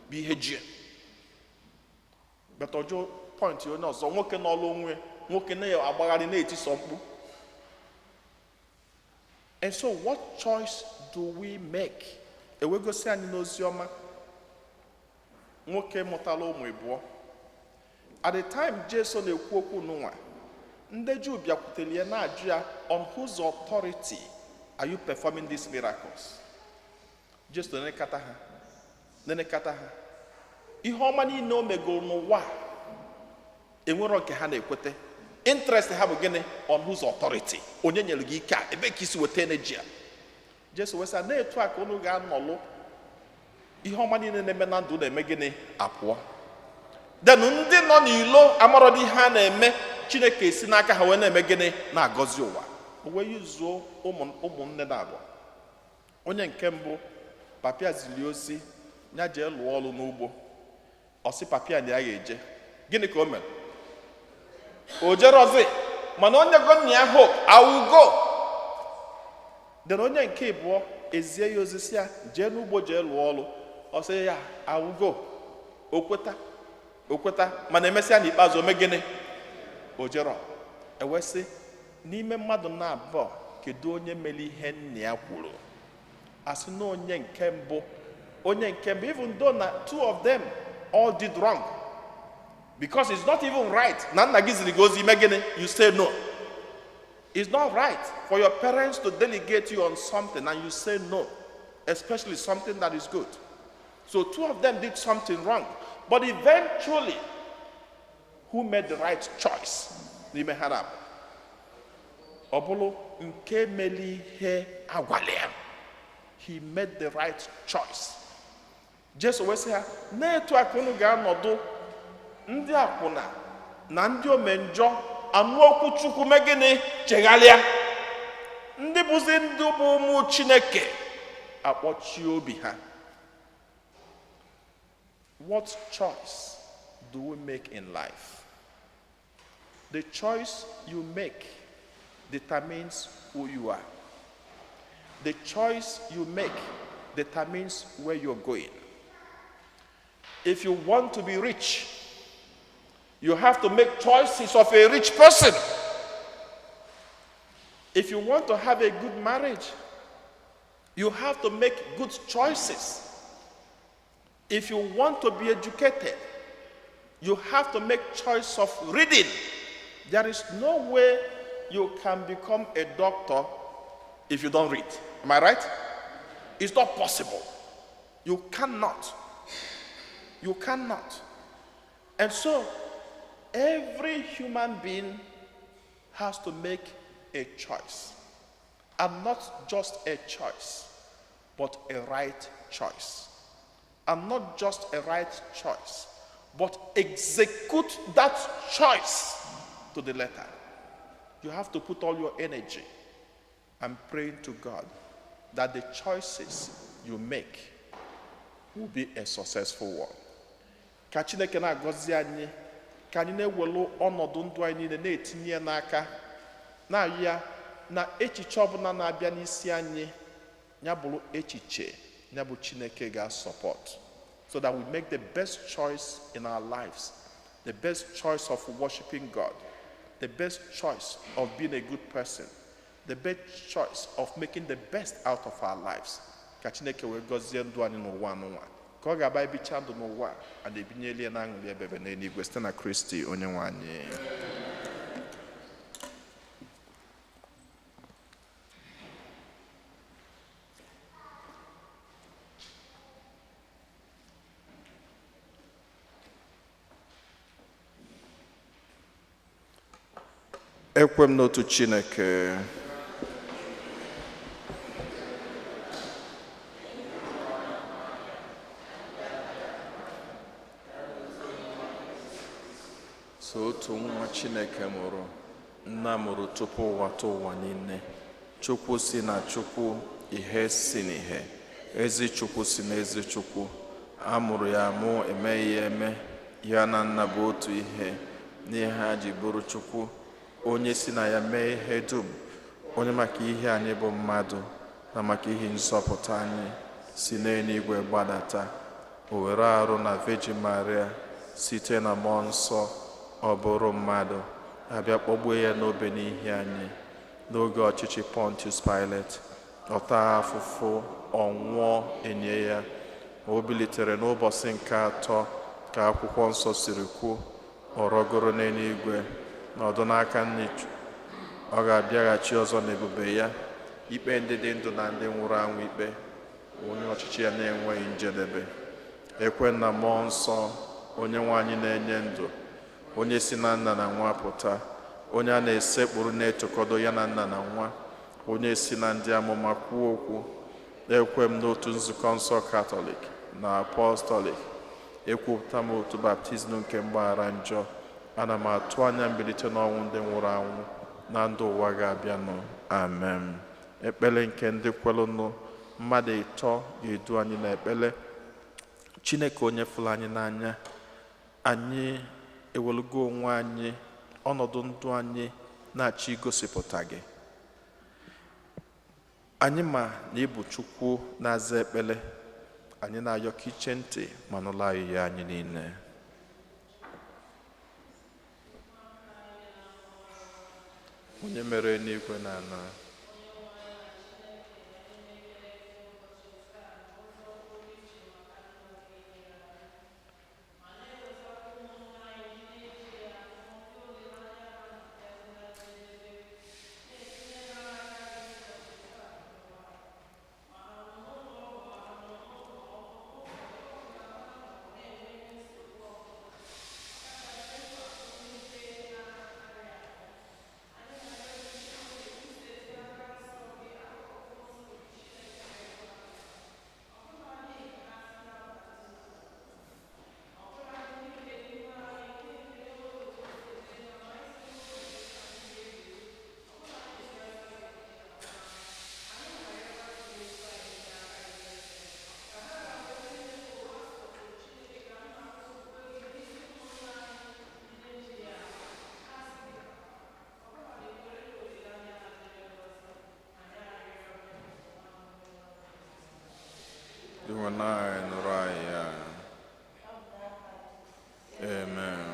S1: bụ ihe ji. But ọjọọ point onye ọzọ, nwoke n'ọlụ onwe nwoke na-agbagharị na-etiso mkpu. And so what choice do we make? Ewegosi anyị n'ozi ọma nwoke mụtara ụmụ ịbụọ. At the time Jesu na-ekwu okwu n'ụwa, ndị Juu bịakwutere ya na-ajụ ya, "On whose authority are you performing these miracles?" Jesu nenekata ha, nenekata ha. Ihe ọma niile o megoro n'ụwa a, enwero nke ha na-ekwete. Interest ha bụ gịnị? On whose authority? Onye nyere gị ike a? Ebe ka isi weta energy a? Jesu wee sị, na-etu a ka unu ga-anọlụ, ihe ọma niile na-eme na ndụ na-eme gịnị? Apụọ. Then ndị nọ n'ilo amarọdị ihe a na-eme, Chineke esi n'aka ha wee na-eme gịnị? Na-agọzi ụwa. O wee yuzuo ụmụnne na abụọ. Onye nke mbụ, papia ziri ozi ya jee lụọ ọrụ n'ugbo. Ọ sị papia na ya ga-eje. Gịnị ka o mere? O jerozi, mana onye go nna ya hope, "I will go." Then onye nke ịbụọ ezie ya ozi si ya jee n'ugbo jee lụọ ọrụ. Ọ sị ya, "I will go." O kweta, o kweta, mana emesịa n'ikpeazụ, o mee gịnị? O jero. Ewesị n'ime mmadụ na abụọ, kedu onye mere ihe nna ya kwuru? Asị na onye nke mbụ. Onye nke mbụ, even though na two of them all did wrong, because it's not even right na nna gị ziri gị ozi ime gịnị, you say no. It's not right for your parents to delegate you on something and you say no, especially something that is good. So two of them did something wrong, but eventually, who made the right choice n'ime ha na ọ bụrụ nke mere ihe agwala ya? He made the right choice. Jesu wee sị ha, na-etu aka unu ga-anọdụ, ndị akwụna na ndị omenjọ anụ okwu Chukwu, mee gịnị? Chegharịa. Ndị bụzi ndị bụ ụmụ Chineke akpọchie obi ha. What choice do we make in life? The choice you make determines who you are. The choice you make determines where you're going. If you want to be rich, you have to make choices of a rich person. If you want to have a good marriage, You have to make good choices. If you want to be educated, you have to make choice of reading. There is no way you can become a doctor if you don't read. Am I right? It's not possible. You cannot. You cannot. And so, every human being has to make a choice. And not just a choice, but a right choice. And not just a right choice, but execute that choice to the letter. You have to put all your energy and pray to God that the choices you make will be a successful one. Ka Chineke na-agọzi anyị, ka anyị na-ewelu ọnọdụ ndụ anyị niile na-etinye ya n'aka, na-ayọ ya na echiche ọbụla na-abịa n'isi anyị ya bụrụ echiche ya bụ Chineke ga-support, so that we make the best choice in our lives, the best choice of worshiping God, the best choice of being a good person, the best choice of making the best out of our lives. Ka Chineke wee gọzie ndụ anyị n'ụwa anụnwa, ka ọ ga-aba ebicha ndụ n'ụwa a na-ebinyeli ya na-aṅụrị ebebe n'eluigwe, site na Kristi onye nwe anyị. Ekwe m n'otu Chineke, so otu nwa Chineke mụrụ, nna mụrụ tupu ụwa tụ ụwa niile, Chukwu si na Chukwu, ihe si n'ihe, ezi Chukwu si n'ezi Chukwu, a mụrụ ya amụ, emeghị ya eme, ya na nna bụ otu ihe n'ihe ha ji bụrụ Chukwu, onye si na ya mee ihe dum, onye maka ihe anyị bụ mmadụ na maka ihe nzọpụta anyị si n'eluigwe gbadata, o were arụ na Virgin Maria site na mmụọ nsọ, ọ bụrụ mmadụ, abịa kpọgbuo ya n'obe n'ihi anyị n'oge ọchịchị Pontius Pilate, ọ taa afụfụ, ọ nwụọ, enye ya, o bilitere n'ụbọchị nke atọ ka akwụkwọ nsọ siri kwuo, ọ rọgoro n'eluigwe nọdụ n'aka nne, ọ ga-abịaghachi ọzọ n'ebube ya ikpe ndị dị ndụ na ndị nwụrụ anwụ ikpe, onye ọchịchị ya na-enweghị njedebe. Ekwe na mmụọ nsọ, onye nwe anyị na-enye ndụ, onye si na nna na nwa pụta, onye a na-esekpuru na-etokọdo ya na nna na nwa, onye si na ndị amụma kwuo okwu. Ekwe m n'otu nzukọ nsọ Katọlik na Apọstọlik, ekwupụta m otu baptizim nke mgbaghara njọ, ana m atụ anya mbilite n'ọnwụ ndị nwụrụ anwụ na ndụ ụwa ga-abịanụ. Amen. Ekpere nke ndị kwelụnụ, mmadụ ịtọ ga-edu anyị n'ekpere. Chineke onye fụrụ anyị n'anya, anyị ewelugo onwe anyị, ọnọdụ ndụ anyị na-achọ igosipụta gị. Anyị ma na ị bụ Chukwu na-aza ekpere, anyị na-ayọ ka iche ntị ma nụla ayịyọ anyị niile. Onye mere eluigwe na ala, Dinwenụ nụrụ anyị ya. Amen.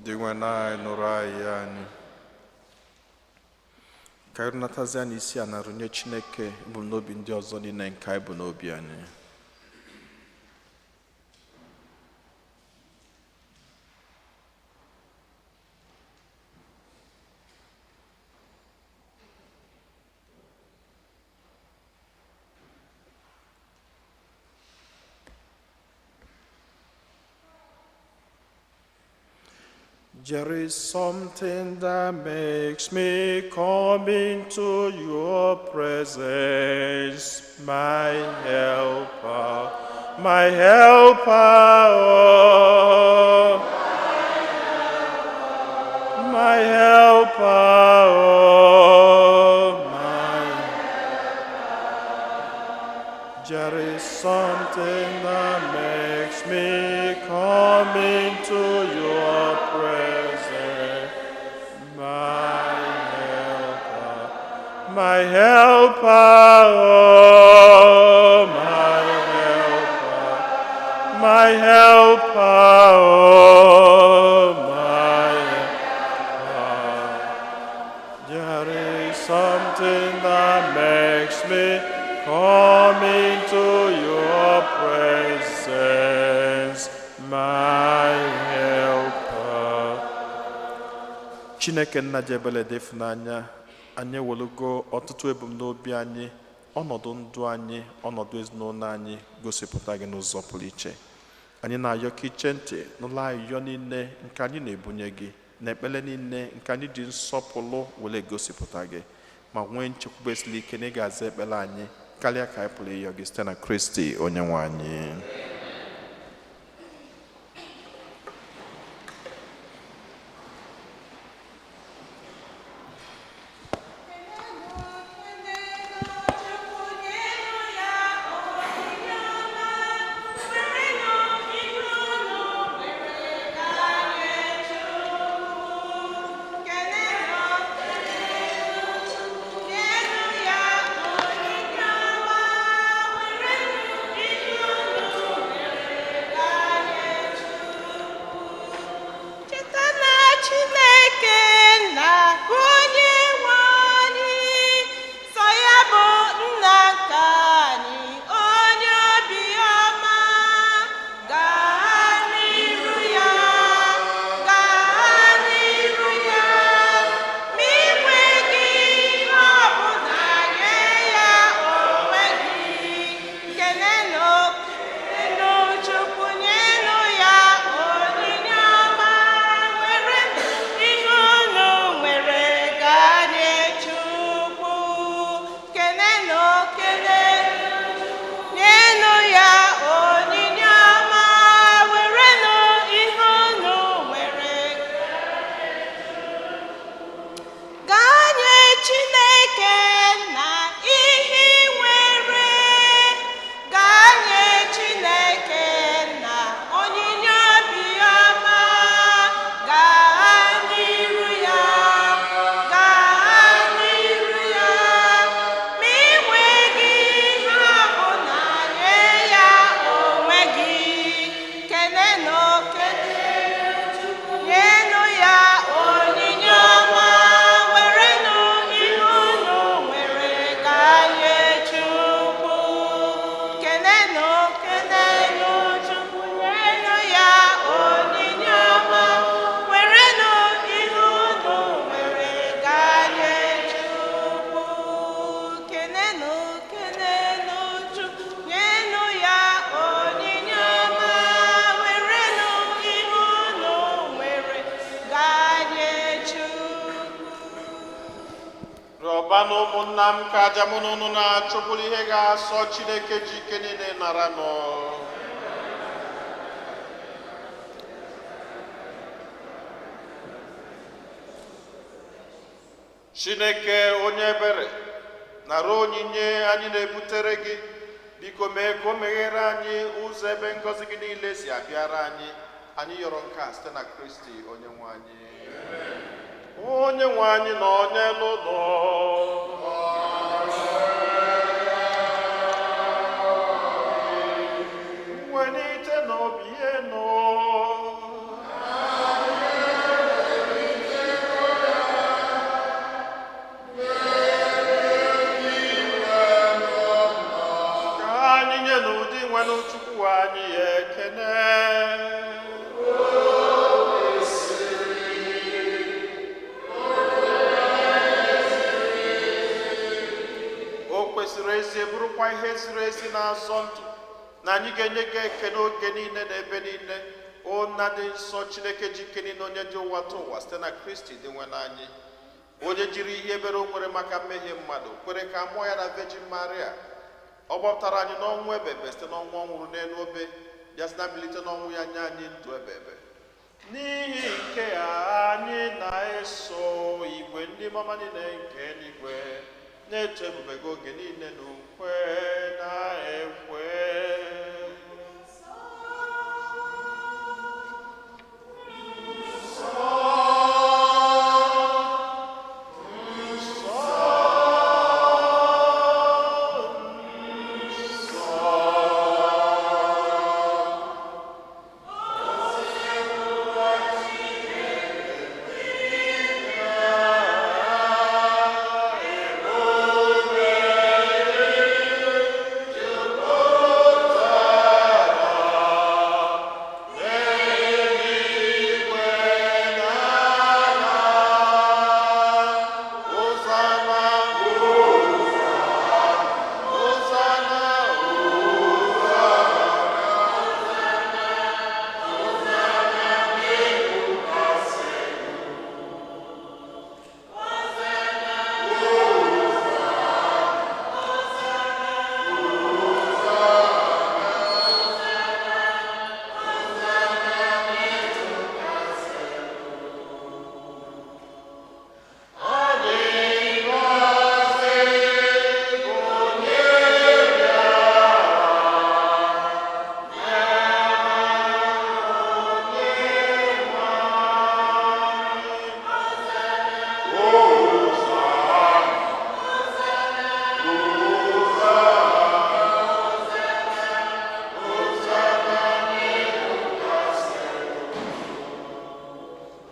S1: Dinwenụ anyị, nụrụ anyị anyị. Ka anyị natazie n'isi a na rụnye Chineke ebumnobi ndị ọzọ niile nke anyị bụ n'obi anyị. There is something that makes me come into your presence, my helper, oh, my helper, oh, my. There is something that makes me come into your presence, my helper, my helper, oh, my helper, my helper, oh, my helper. There is something that makes me come into your presence, my helper. Chineke nna ji ebele dị ịfụnanya, anyị ewelugo ọtụtụ ebumnobi anyị, ọnọdụ ndụ anyị, ọnọdụ ezinụlọ anyị, gosipụta gị n'ụzọ pụrụ iche. Anyị na-ayọ ka iche ntị n'ụlọ ayịyọ niile nke anyị na-ebunye gị na ekpere niile nke anyị ji nsọpụrụ were gosipụta gị, ma nwee nchekwube siri ike na ị ga-aza ekpere anyị karịa ka anyị pụrụ ịyọ gị, site na Kristi onye nwe anyị.
S2: Cheta na Chineke nna bụ onye nwe anyị, sọ ya bụ nna nke anyị, onye obiọma. Gaa n'iru ya, gaa n'iru ya, ma ị nweghị ihe ọbụla, nye ya onwe gị. Kenenụ, kenenụ Chukwu, nyenụ ya onyinye ọma, were ihe unu nwere gaa nye Chukwu. Kenenụ, kenenụ, nyenụ ya onyinye ọma, werenụ ihe unu nwere gaa nye Chineke na ihe ị nwere. Gaa nye Chineke na onyinye obiọma. Gaa n'iru ya, gaa n'iru ya, ma ị nweghị ihe ọbụla, nye ya onwe gị. Kenenụ, kenenụ, nyenụ ya onyinye ọma, werenụ ihe unu nwere gaa nye Chukwu. Kenenụ, kenenụ Chukwu, nyenụ ya onyinye ọma, werenụ ihe unu nwere gaa nye Chukwu. Kenenụ, kenenụ Chukwu, nyenụ ya onyinye ọma, werenụ ihe unu nwere gaa nye Chukwu.
S1: Rịọba na ụmụnna m ka aja mụ na unu na-achụ bụrụ ihe ga-asọ Chineke ji ike niile nara nụ. Chineke onye ebere, nara onyinye anyị na-ebutere gị. Biko mee ka o meghere anyị ụzọ ebe ngọzi gị niile si abịara anyị. Anyị yọrọ nke a site na Kristi onye nwe anyị. Onye nwe anyị na onye n'ụlọ. Welite n'obi enu. nke ziri ezi na-azọ ndụ, na anyị ga-enye gị ekele oge niile na ebe niile, o Nna dị nsọ, Chineke ji ike niile, onye dị ụwa tụ ụwa, site na Kristi dị nwe n'anyị, onye jiri ihe ebere o nwere maka mmehie mmadụ kwere ka a mụọ ya na Virgin Maria. Ọ gbapụtara anyị n'ọnwụ ebebe site n'ọnwụ ọ nwụrụ n'elu obe, bịa site na mbilite n'ọnwụ ya nye anyị ndụ ebebe. N'ihi nke a anyị na-eso igwe ndị mama niile nke eluigwe na-eto ebube gị oge niile n'ukwe na-ekwe.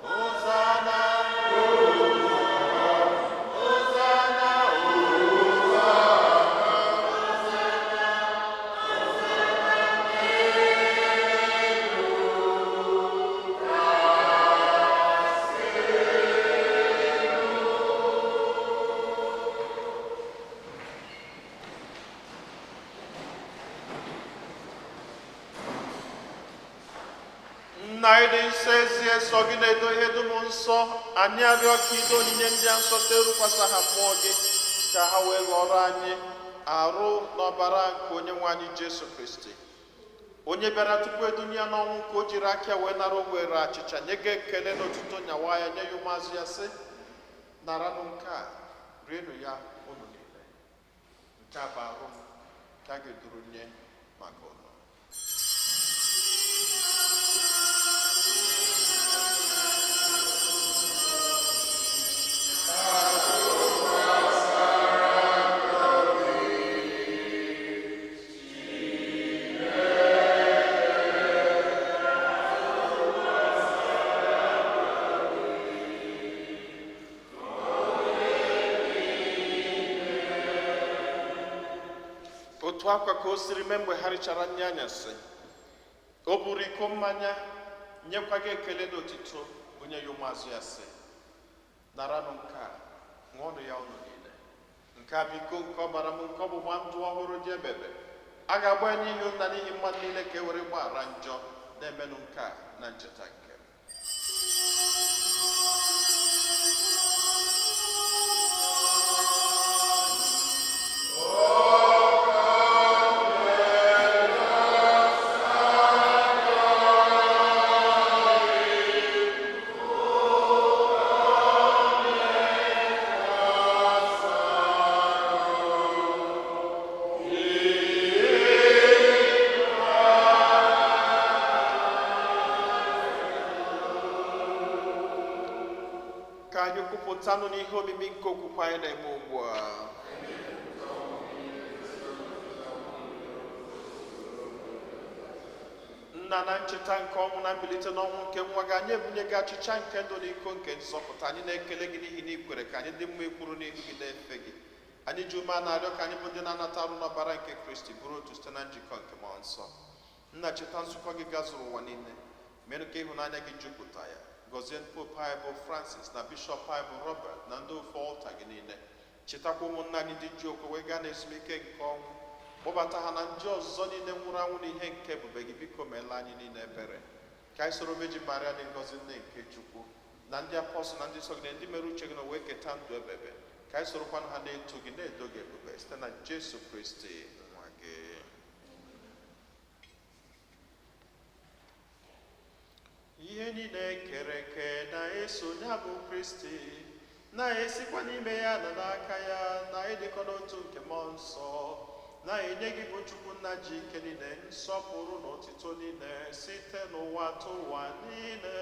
S1: Hosanna, Hosanna, Hosanna, Hosanna, Nna anyị dị nsọ, ezie sọ gị na-edo ihe dum nsọ. Anyị arịọ ka ido onyinye ndị a nsọ site rukwasa ha mmụọ gị, ka ha wee ghọrọ anyị arụ na ọbara nke onye nwe anyị Jesu Kristi, onye bịara tupu edunye ya n'ọnwụ nke o jiri aka wee nara ogwere achịcha, nye gị ekele na otuto, nyawa ya, nye ya ụmụazụ ya, sị: "Naranụ nke a, rienụ ya unu niile. Nke a bụ arụ m nke a ga-eduru nye maka unu." Otu akwa ka o siri mee mgbe ha richara nri anyasị, o buru iko mmanya, nyekwa gị ekele na otito, onye ya ụmụazụ ya, sị: "Naranụ nke a, ṅụọnụ ya unu niile. Nke a bụ iko nke ọbara m nke ọgbụgba ndụ ọhụrụ dị ebebe. A ga-agba ya n'ihi unu na n'ihi mmadụ niile ka e were gbaghara njọ. Na-emenụ nke a na ncheta nke m." Ka anyị kwupụtanụ n'ihe omimi nke okwukwe anyị na-eme ugbu a. Nna, na ncheta nke ọnwụ na mbilite n'ọnwụ nke nwa gị, anyị ebunye gị achịcha nke ndụ na iko nke nzọpụta. Anyị na-ekele gị n'ihi na ị kwere ka anyị dị mma ikwuru n'ihu gị na-efe gị. Anyị ji ume a na-arịọ ka anyị bụ ndị na-anata arụ n'ọbara nke Kristi bụrụ otu site na njikọ nke mmụọ nsọ. Nna, cheta nzukọ gị gazuru ụwa niile, merụ ka ịhụnanya gị jupụta ya. Gọzie Pope anyị bụ Francis, na Bishọp anyị bụ Robert, na ndị ofe ọlta gị niile. Chetakwa ụmụnna anyị ndị ji okwe wee gaa n'ezumike nke ọnwụ. Kpọbata ha na ndị ọzọ niile nwụrụ anwụ n'ihe nke ebube gị. Biko meela anyị niile ebere, ka anyị soro Virgin Maria dị ngọzi, nne nke Chukwu, na ndị apọstụl na ndị nsọ gị na ndị mere uche gị na wee keta ndụ ebebe, ka anyị sorokwanụ ha na-eto gị, na-edo gị ebube, site na Jesu Kristi nwa gị. Ihe niile kere eke na-eso ya bụ Kristi, na-esikwa n'ime ya na n'aka ya na ịdịkọ n'otu nke mmụọ nsọ, na-enye gị bụ Chukwu nna ji ike niile nsọpụrụ na otito niile site n'ụwa tụ ụwa niile.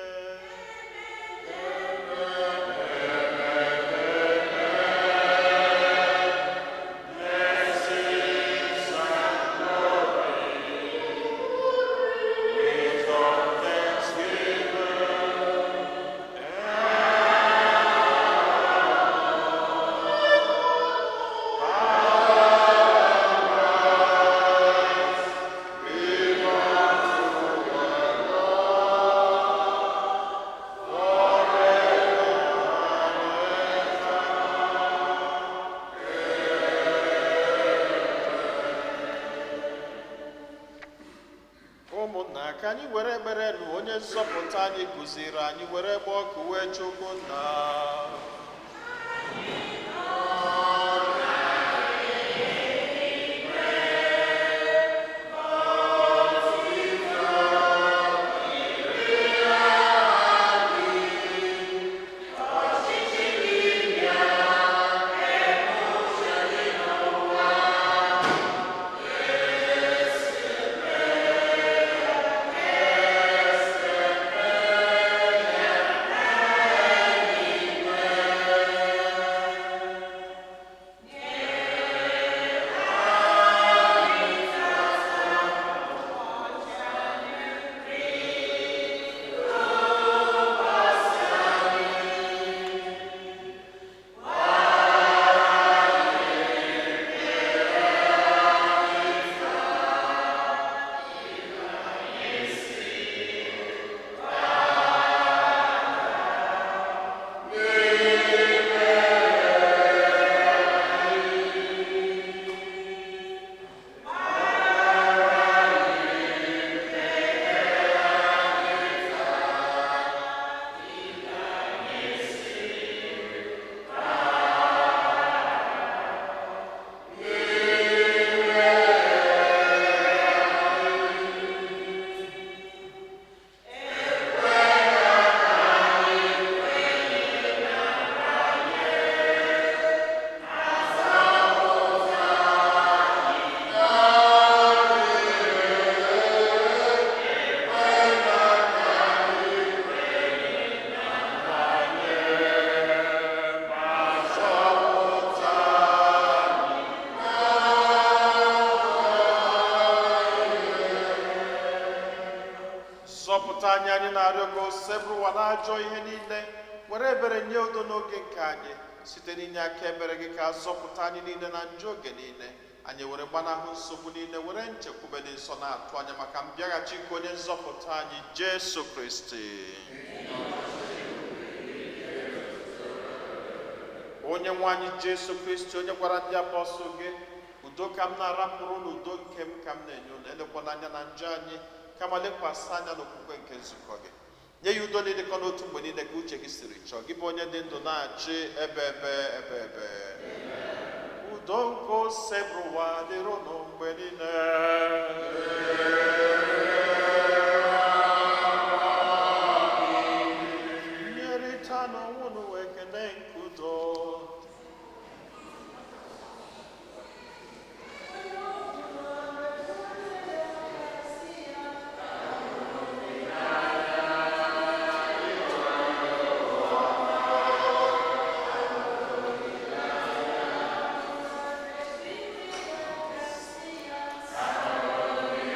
S1: Ụmụnna, ka anyị were ekpere nụ onye nzọpụta anyị kụziri anyị were gba ọkụ wee Chukwu nna. Zọpụta anyị, anyị na-arịọ gị, osebụrụwa na ajọ ihe niile, were ebere nye udo n'oge nke anyị. Site n'inye aka ebere gị, ka zọpụta anyị niile na njọ oge niile, anyị were gbanahụ nsogbu niile, were nchekwube dị nsọ na-atụ anya maka mbịaghachi nke onye nzọpụta anyị Jesu Kristi. Onye nwe anyị Jesu Kristi, onye gwara ndị apọstụl gị, "Udo ka m na-arapụrụ na udo nke m ka m na-enye unu," elekwana anya na njọ anyị, kama lekwasị anya n'okwukwe nke nzukọ gị, nye ya udo na ịdịkọ n'otu mgbe niile ka uche gị siri chọọ, gị bụ onye dị ndụ na-achị ebe ebe ebe ebe. Udo nke osebụrụwa dịrị unu mgbe niile. Nyerịta n'onwe unu ekele nke udo.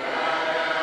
S2: Amen.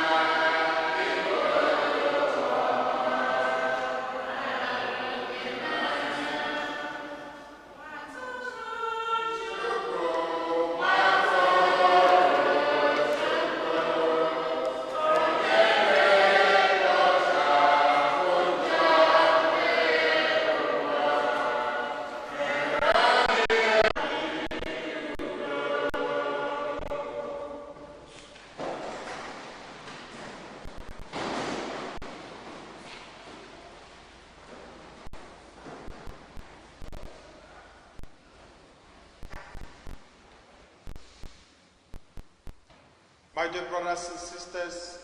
S1: My dear brothers and sisters,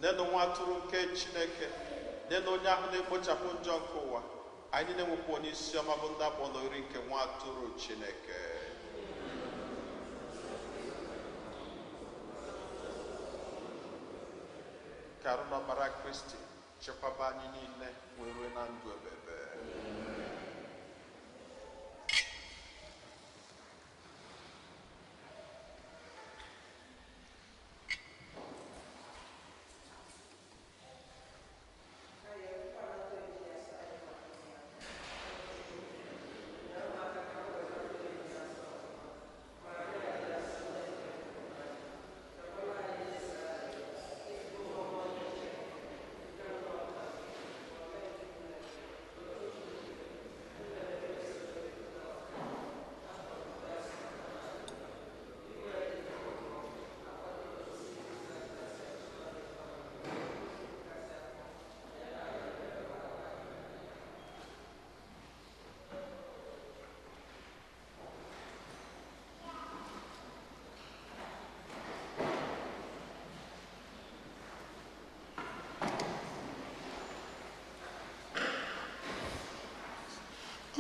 S1: nenu nwa atụrụ nke Chineke, nenu onye ahụ na-ekpochapụ njọ nke ụwa. Anyị na-enwekwa onye isi ọma bụ ndị akpọ n'oriri nke nwa atụrụ Chineke. Ka arụ n'ọbara Kristi chekwaba anyị niile wee rue na ndụ ebebe.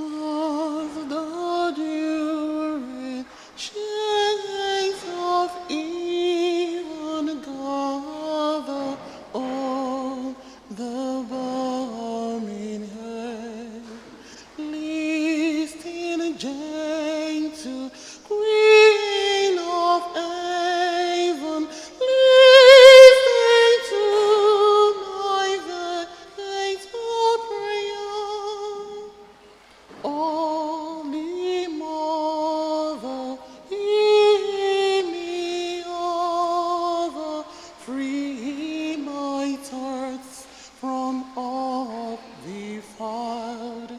S4: Of the during shades of even gather all the balm in her, listen gentle Queen of Avon, listen to my faithful prayer. Holy Mother, hear me over, free my thoughts from all defiled.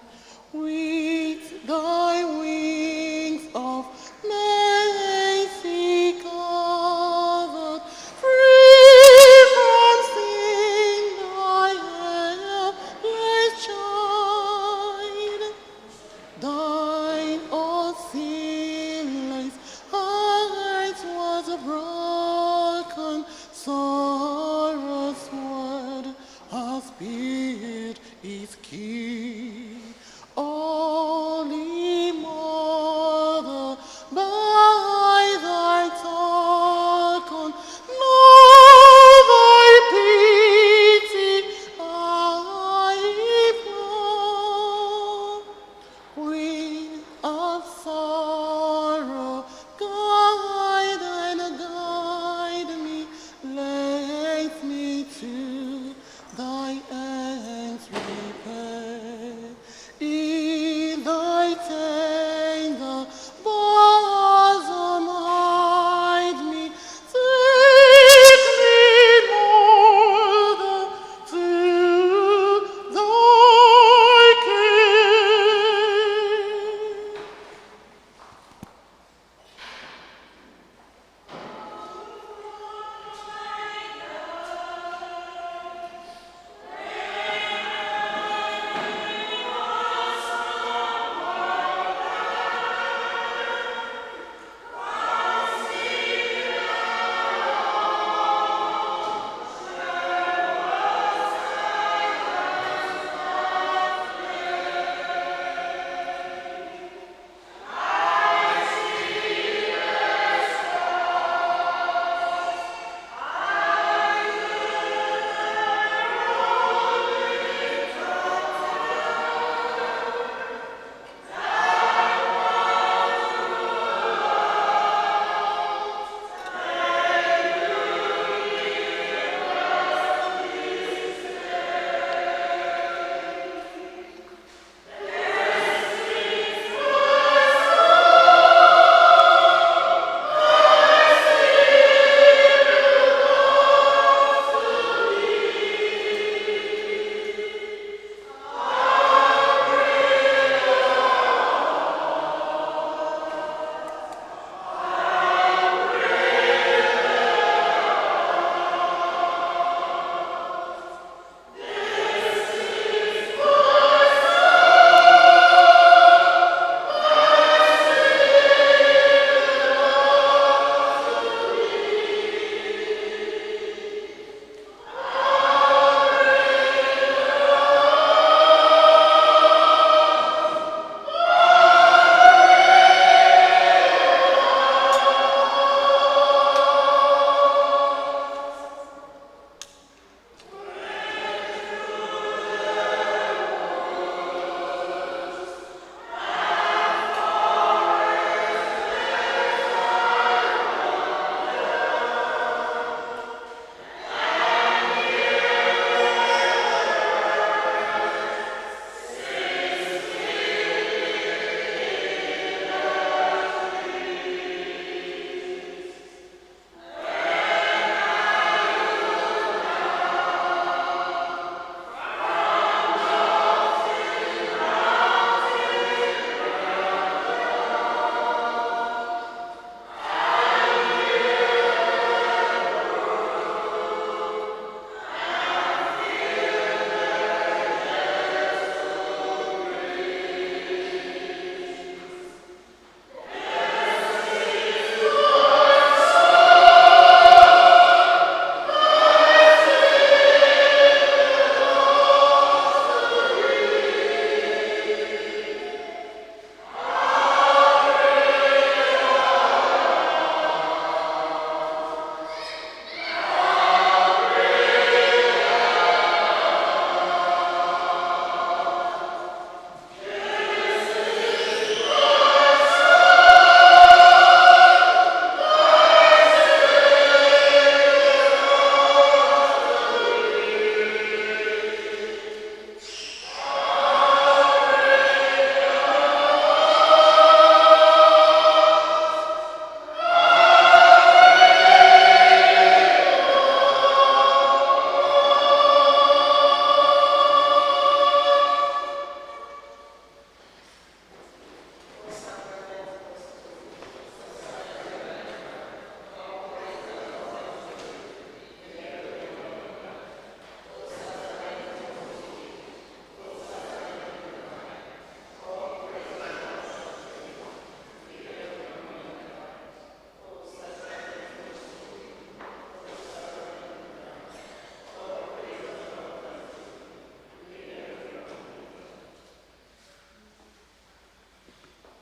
S4: With thy wings of mercy covered, free from sin, thy helpless child. Thine all sinless heart was broken, sorrow's word has spirit is key. Holy Mother, by thy token, know thy pity I implore. Queen of sorrow, guide and guide me, lead me to thy ends repair. In thy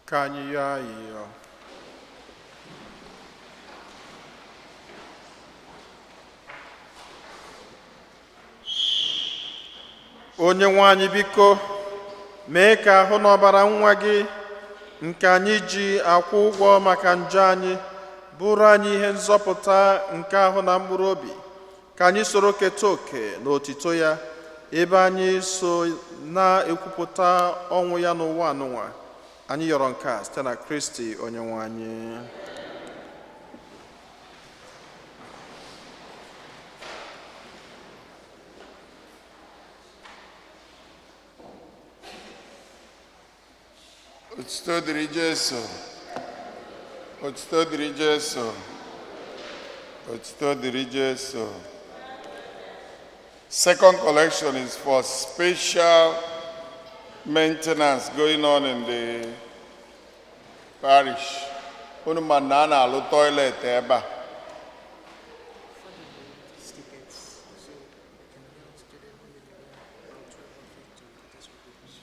S1: Ka anyị yọọ ayịyọ. Onye nwe anyị, biko mee ka ahụ na ọbara nwa gị nke anyị ji akwụ ụgwọ maka njọ anyị bụrụ anyị ihe nzọpụta nke ahụ na mkpụrụ obi, ka anyị soro keta oke n'otito ya, ebe anyị so na-ekwupụta ọnwụ ya n'ụwa anụnwa. Anyị yọrọ nke a site na Kristi onye nwe anyị.
S3: Otuto dịrị Jesu. Otuto dịrị Jesu. Otuto dịrị Jesu. Second collection is for special maintenance going on in the parish. Unu ma na a na-alụ toilet ebe a.
S5: Tickets, so I can announce to them when they arrive about 12:50. That's what it is.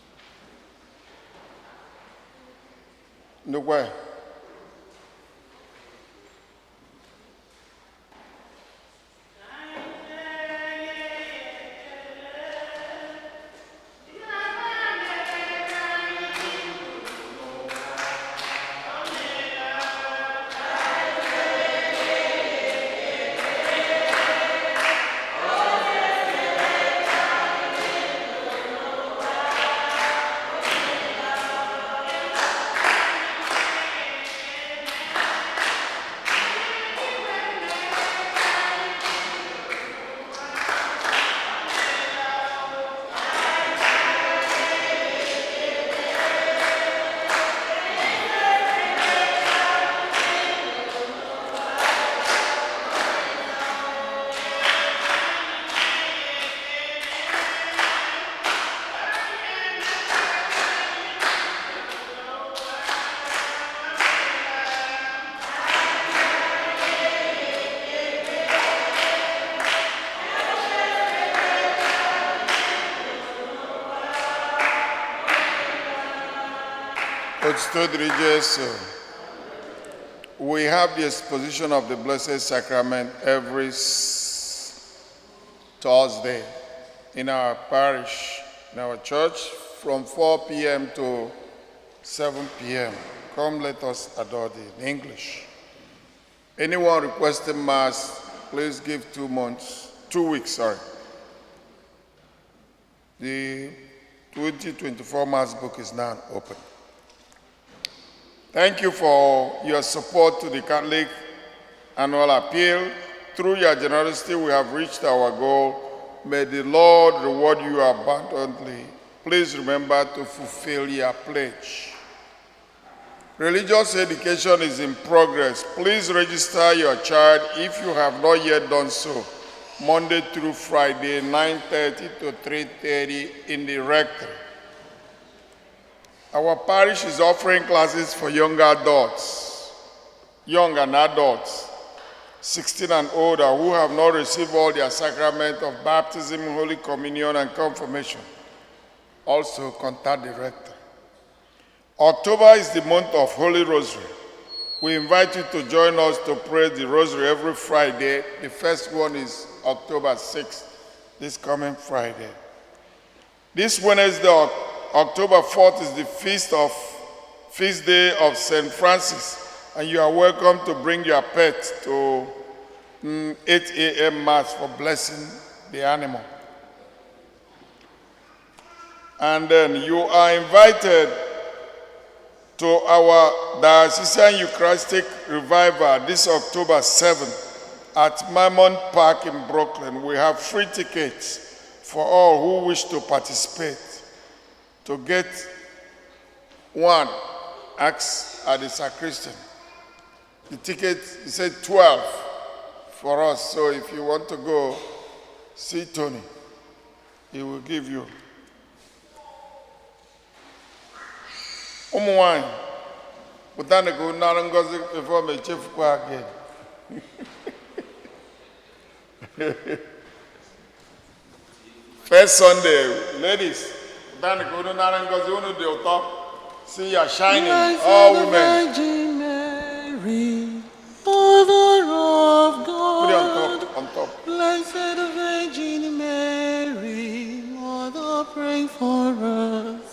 S3: Ndukwe. Otuto dịrị Jesu. We have the exposition of the Blessed Sacrament every Thursday in our parish, in our church, from 4 p.m. to 7 p.m. Come, let us adore thee in English. Anyone requesting Mass, please give 2 months, 2 weeks, sorry. The 2024 Mass book is now open. Thank you for your support to the Catholic Annual Appeal. Through your generosity, we have reached our goal. May the Lord reward you abundantly. Please remember to fulfill your pledge. Religious education is in progress. Please register your child if you have not yet done so. Monday through Friday, 9:30 to 3:30 in the rectory. Our parish is offering classes for young adults, young and adults, 16 and older, who have not received all their sacrament of baptism, Holy Communion, and confirmation. Also, contact the rector. October is the month of Holy Rosary. We invite you to join us to pray the Rosary every Friday. The first one is October 6th, this coming Friday. This Wednesday, October 4th, is the feast day of St. Francis, and you are welcome to bring your pet to 8 a.m. Mass for blessing the animal. And then you are invited to our Diocesan Eucharistic Revival this October 7th at Mammon Park in Brooklyn. We have free tickets for all who wish to participate. To get one, ask at the sacristan. The ticket is said 12 for us, so if you want to go, see Tony. He will give you. Ụmụ nwanyị, pụtanụ ka unu nara ngọzi before m echefukwa again. First Sunday, ladies, pụtanụ ka unu nara ngọzi. Unu dị ụtọ. See, you are shining,
S4: Blessed
S3: all women.
S4: Virgin Mary, Mother of
S3: Put it on
S4: God.
S3: top, on top.
S4: Blessed Virgin Mary, Mother, pray for us.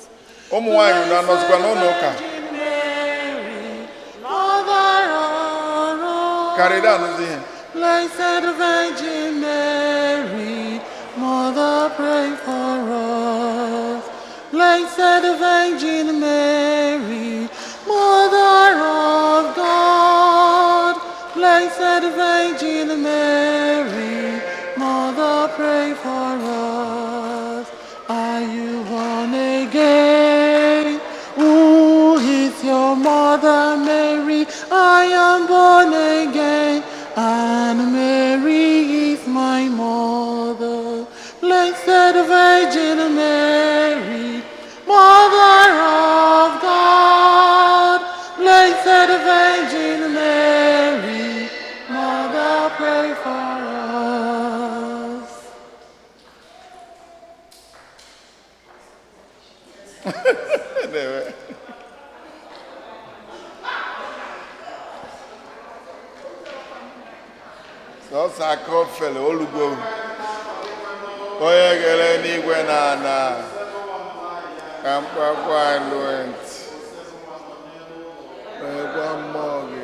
S3: Ụmụ nwaanyị unu anọzikwa n'ụlọ ụka?
S4: Virgin Mary, Mother of us.
S3: Karịrị anụzi ihe.
S4: Blessed Virgin Mary, Mother, pray for us. Blessed Virgin Mary, Mother of God. Blessed Virgin Mary, Mother, pray for us. Are you born again? Who is your mother, Mary? I am born again, and Mary is my mother. Blessed Virgin Mary, Mother of God. Blessed Virgin Mary, Mother, pray for us.
S3: Na-eme. Sọsọ aka ofele olugo onye gere n'igwe na ana ka mkpakwa anụ ntị onye mmụọ gị.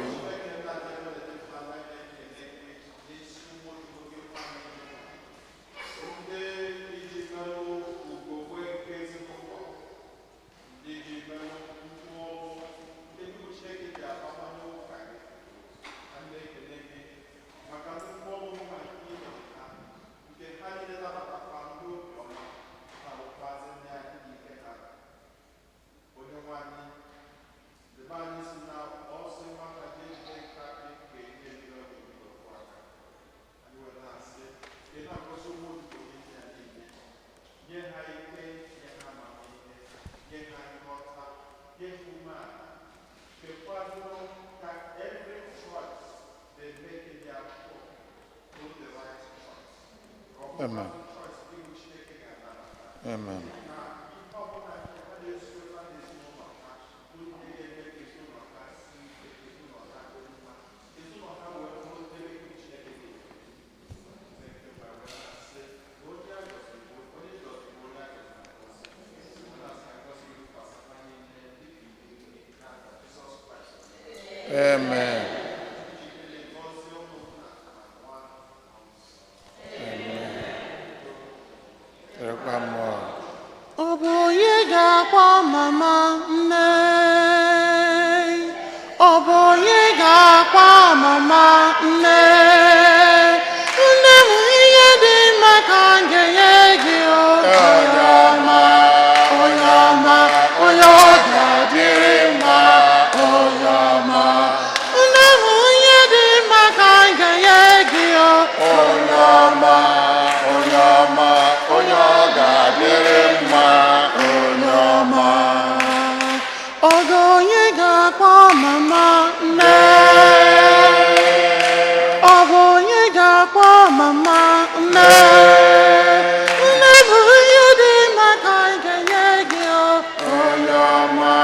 S3: Amen. Amen. Amen. Rekwa mmụọ.
S4: Ọ bụ onye ga-akpọ mama nne? Ọ bụ onye ga-akpọ mama nne? Nne m, ihe dị mma ka m ga-enye gị o.
S3: Onye ọma,
S4: onye ọma, onye ọ ga-adịrị mma, onye ọma. Nne m, ihe dị mma ka m ga-enye gị o.
S3: Onye ọma, onye ọma, onye ọ ga-adịrị mma, onye ọma.
S4: Ọ bụ onye ga-akpọ mama nne? Ọ bụ onye ga-akpọ mama nne? Nne bụ ihe dị mma ka anyị ga-enye gị o.
S3: Onye ọma,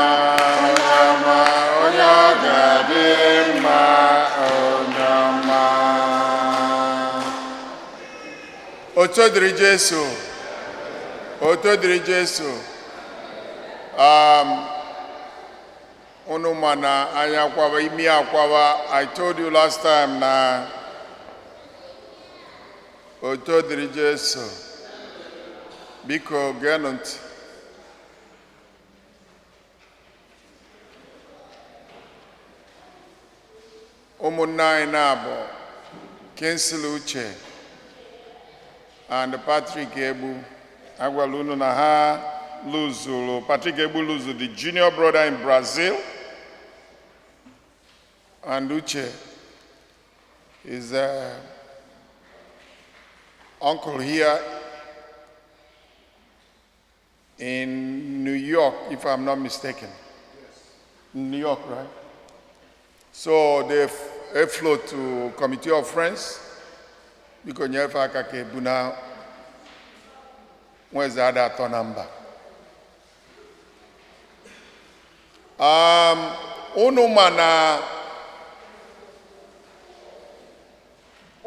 S3: onye ọma, onye ọ ga-adịrị mma, onye ọma. Oto dịrị Jesu. Oto dịrị Jesu. Unu ma na anya akwawa, imi akwawa. I told you last time na oto dịrị Jesu. Biko geenụ ntị. Ụmụnne anyị na-abụ Kingsley Uche and Patrick Egbu, agwala unu na ha luzuru. Patrick Egbu luzuru the junior brother in Brazil, and Uche is uncle here in New York, if I'm not mistaken. New York, right? So they flow to Committee of Friends. Biko nyefe aka ka ebu na nweze ada atọ na mba.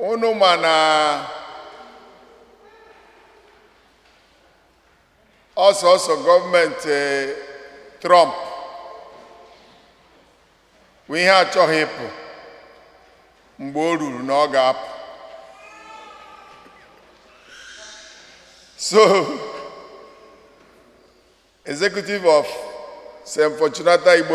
S6: Unu ma na ọsọsọ gọọmenti Trump bụ ihe achọghị ịpụ mgbe o ruru na ọ ga-apụ. So executive of St. Fortunata Igbo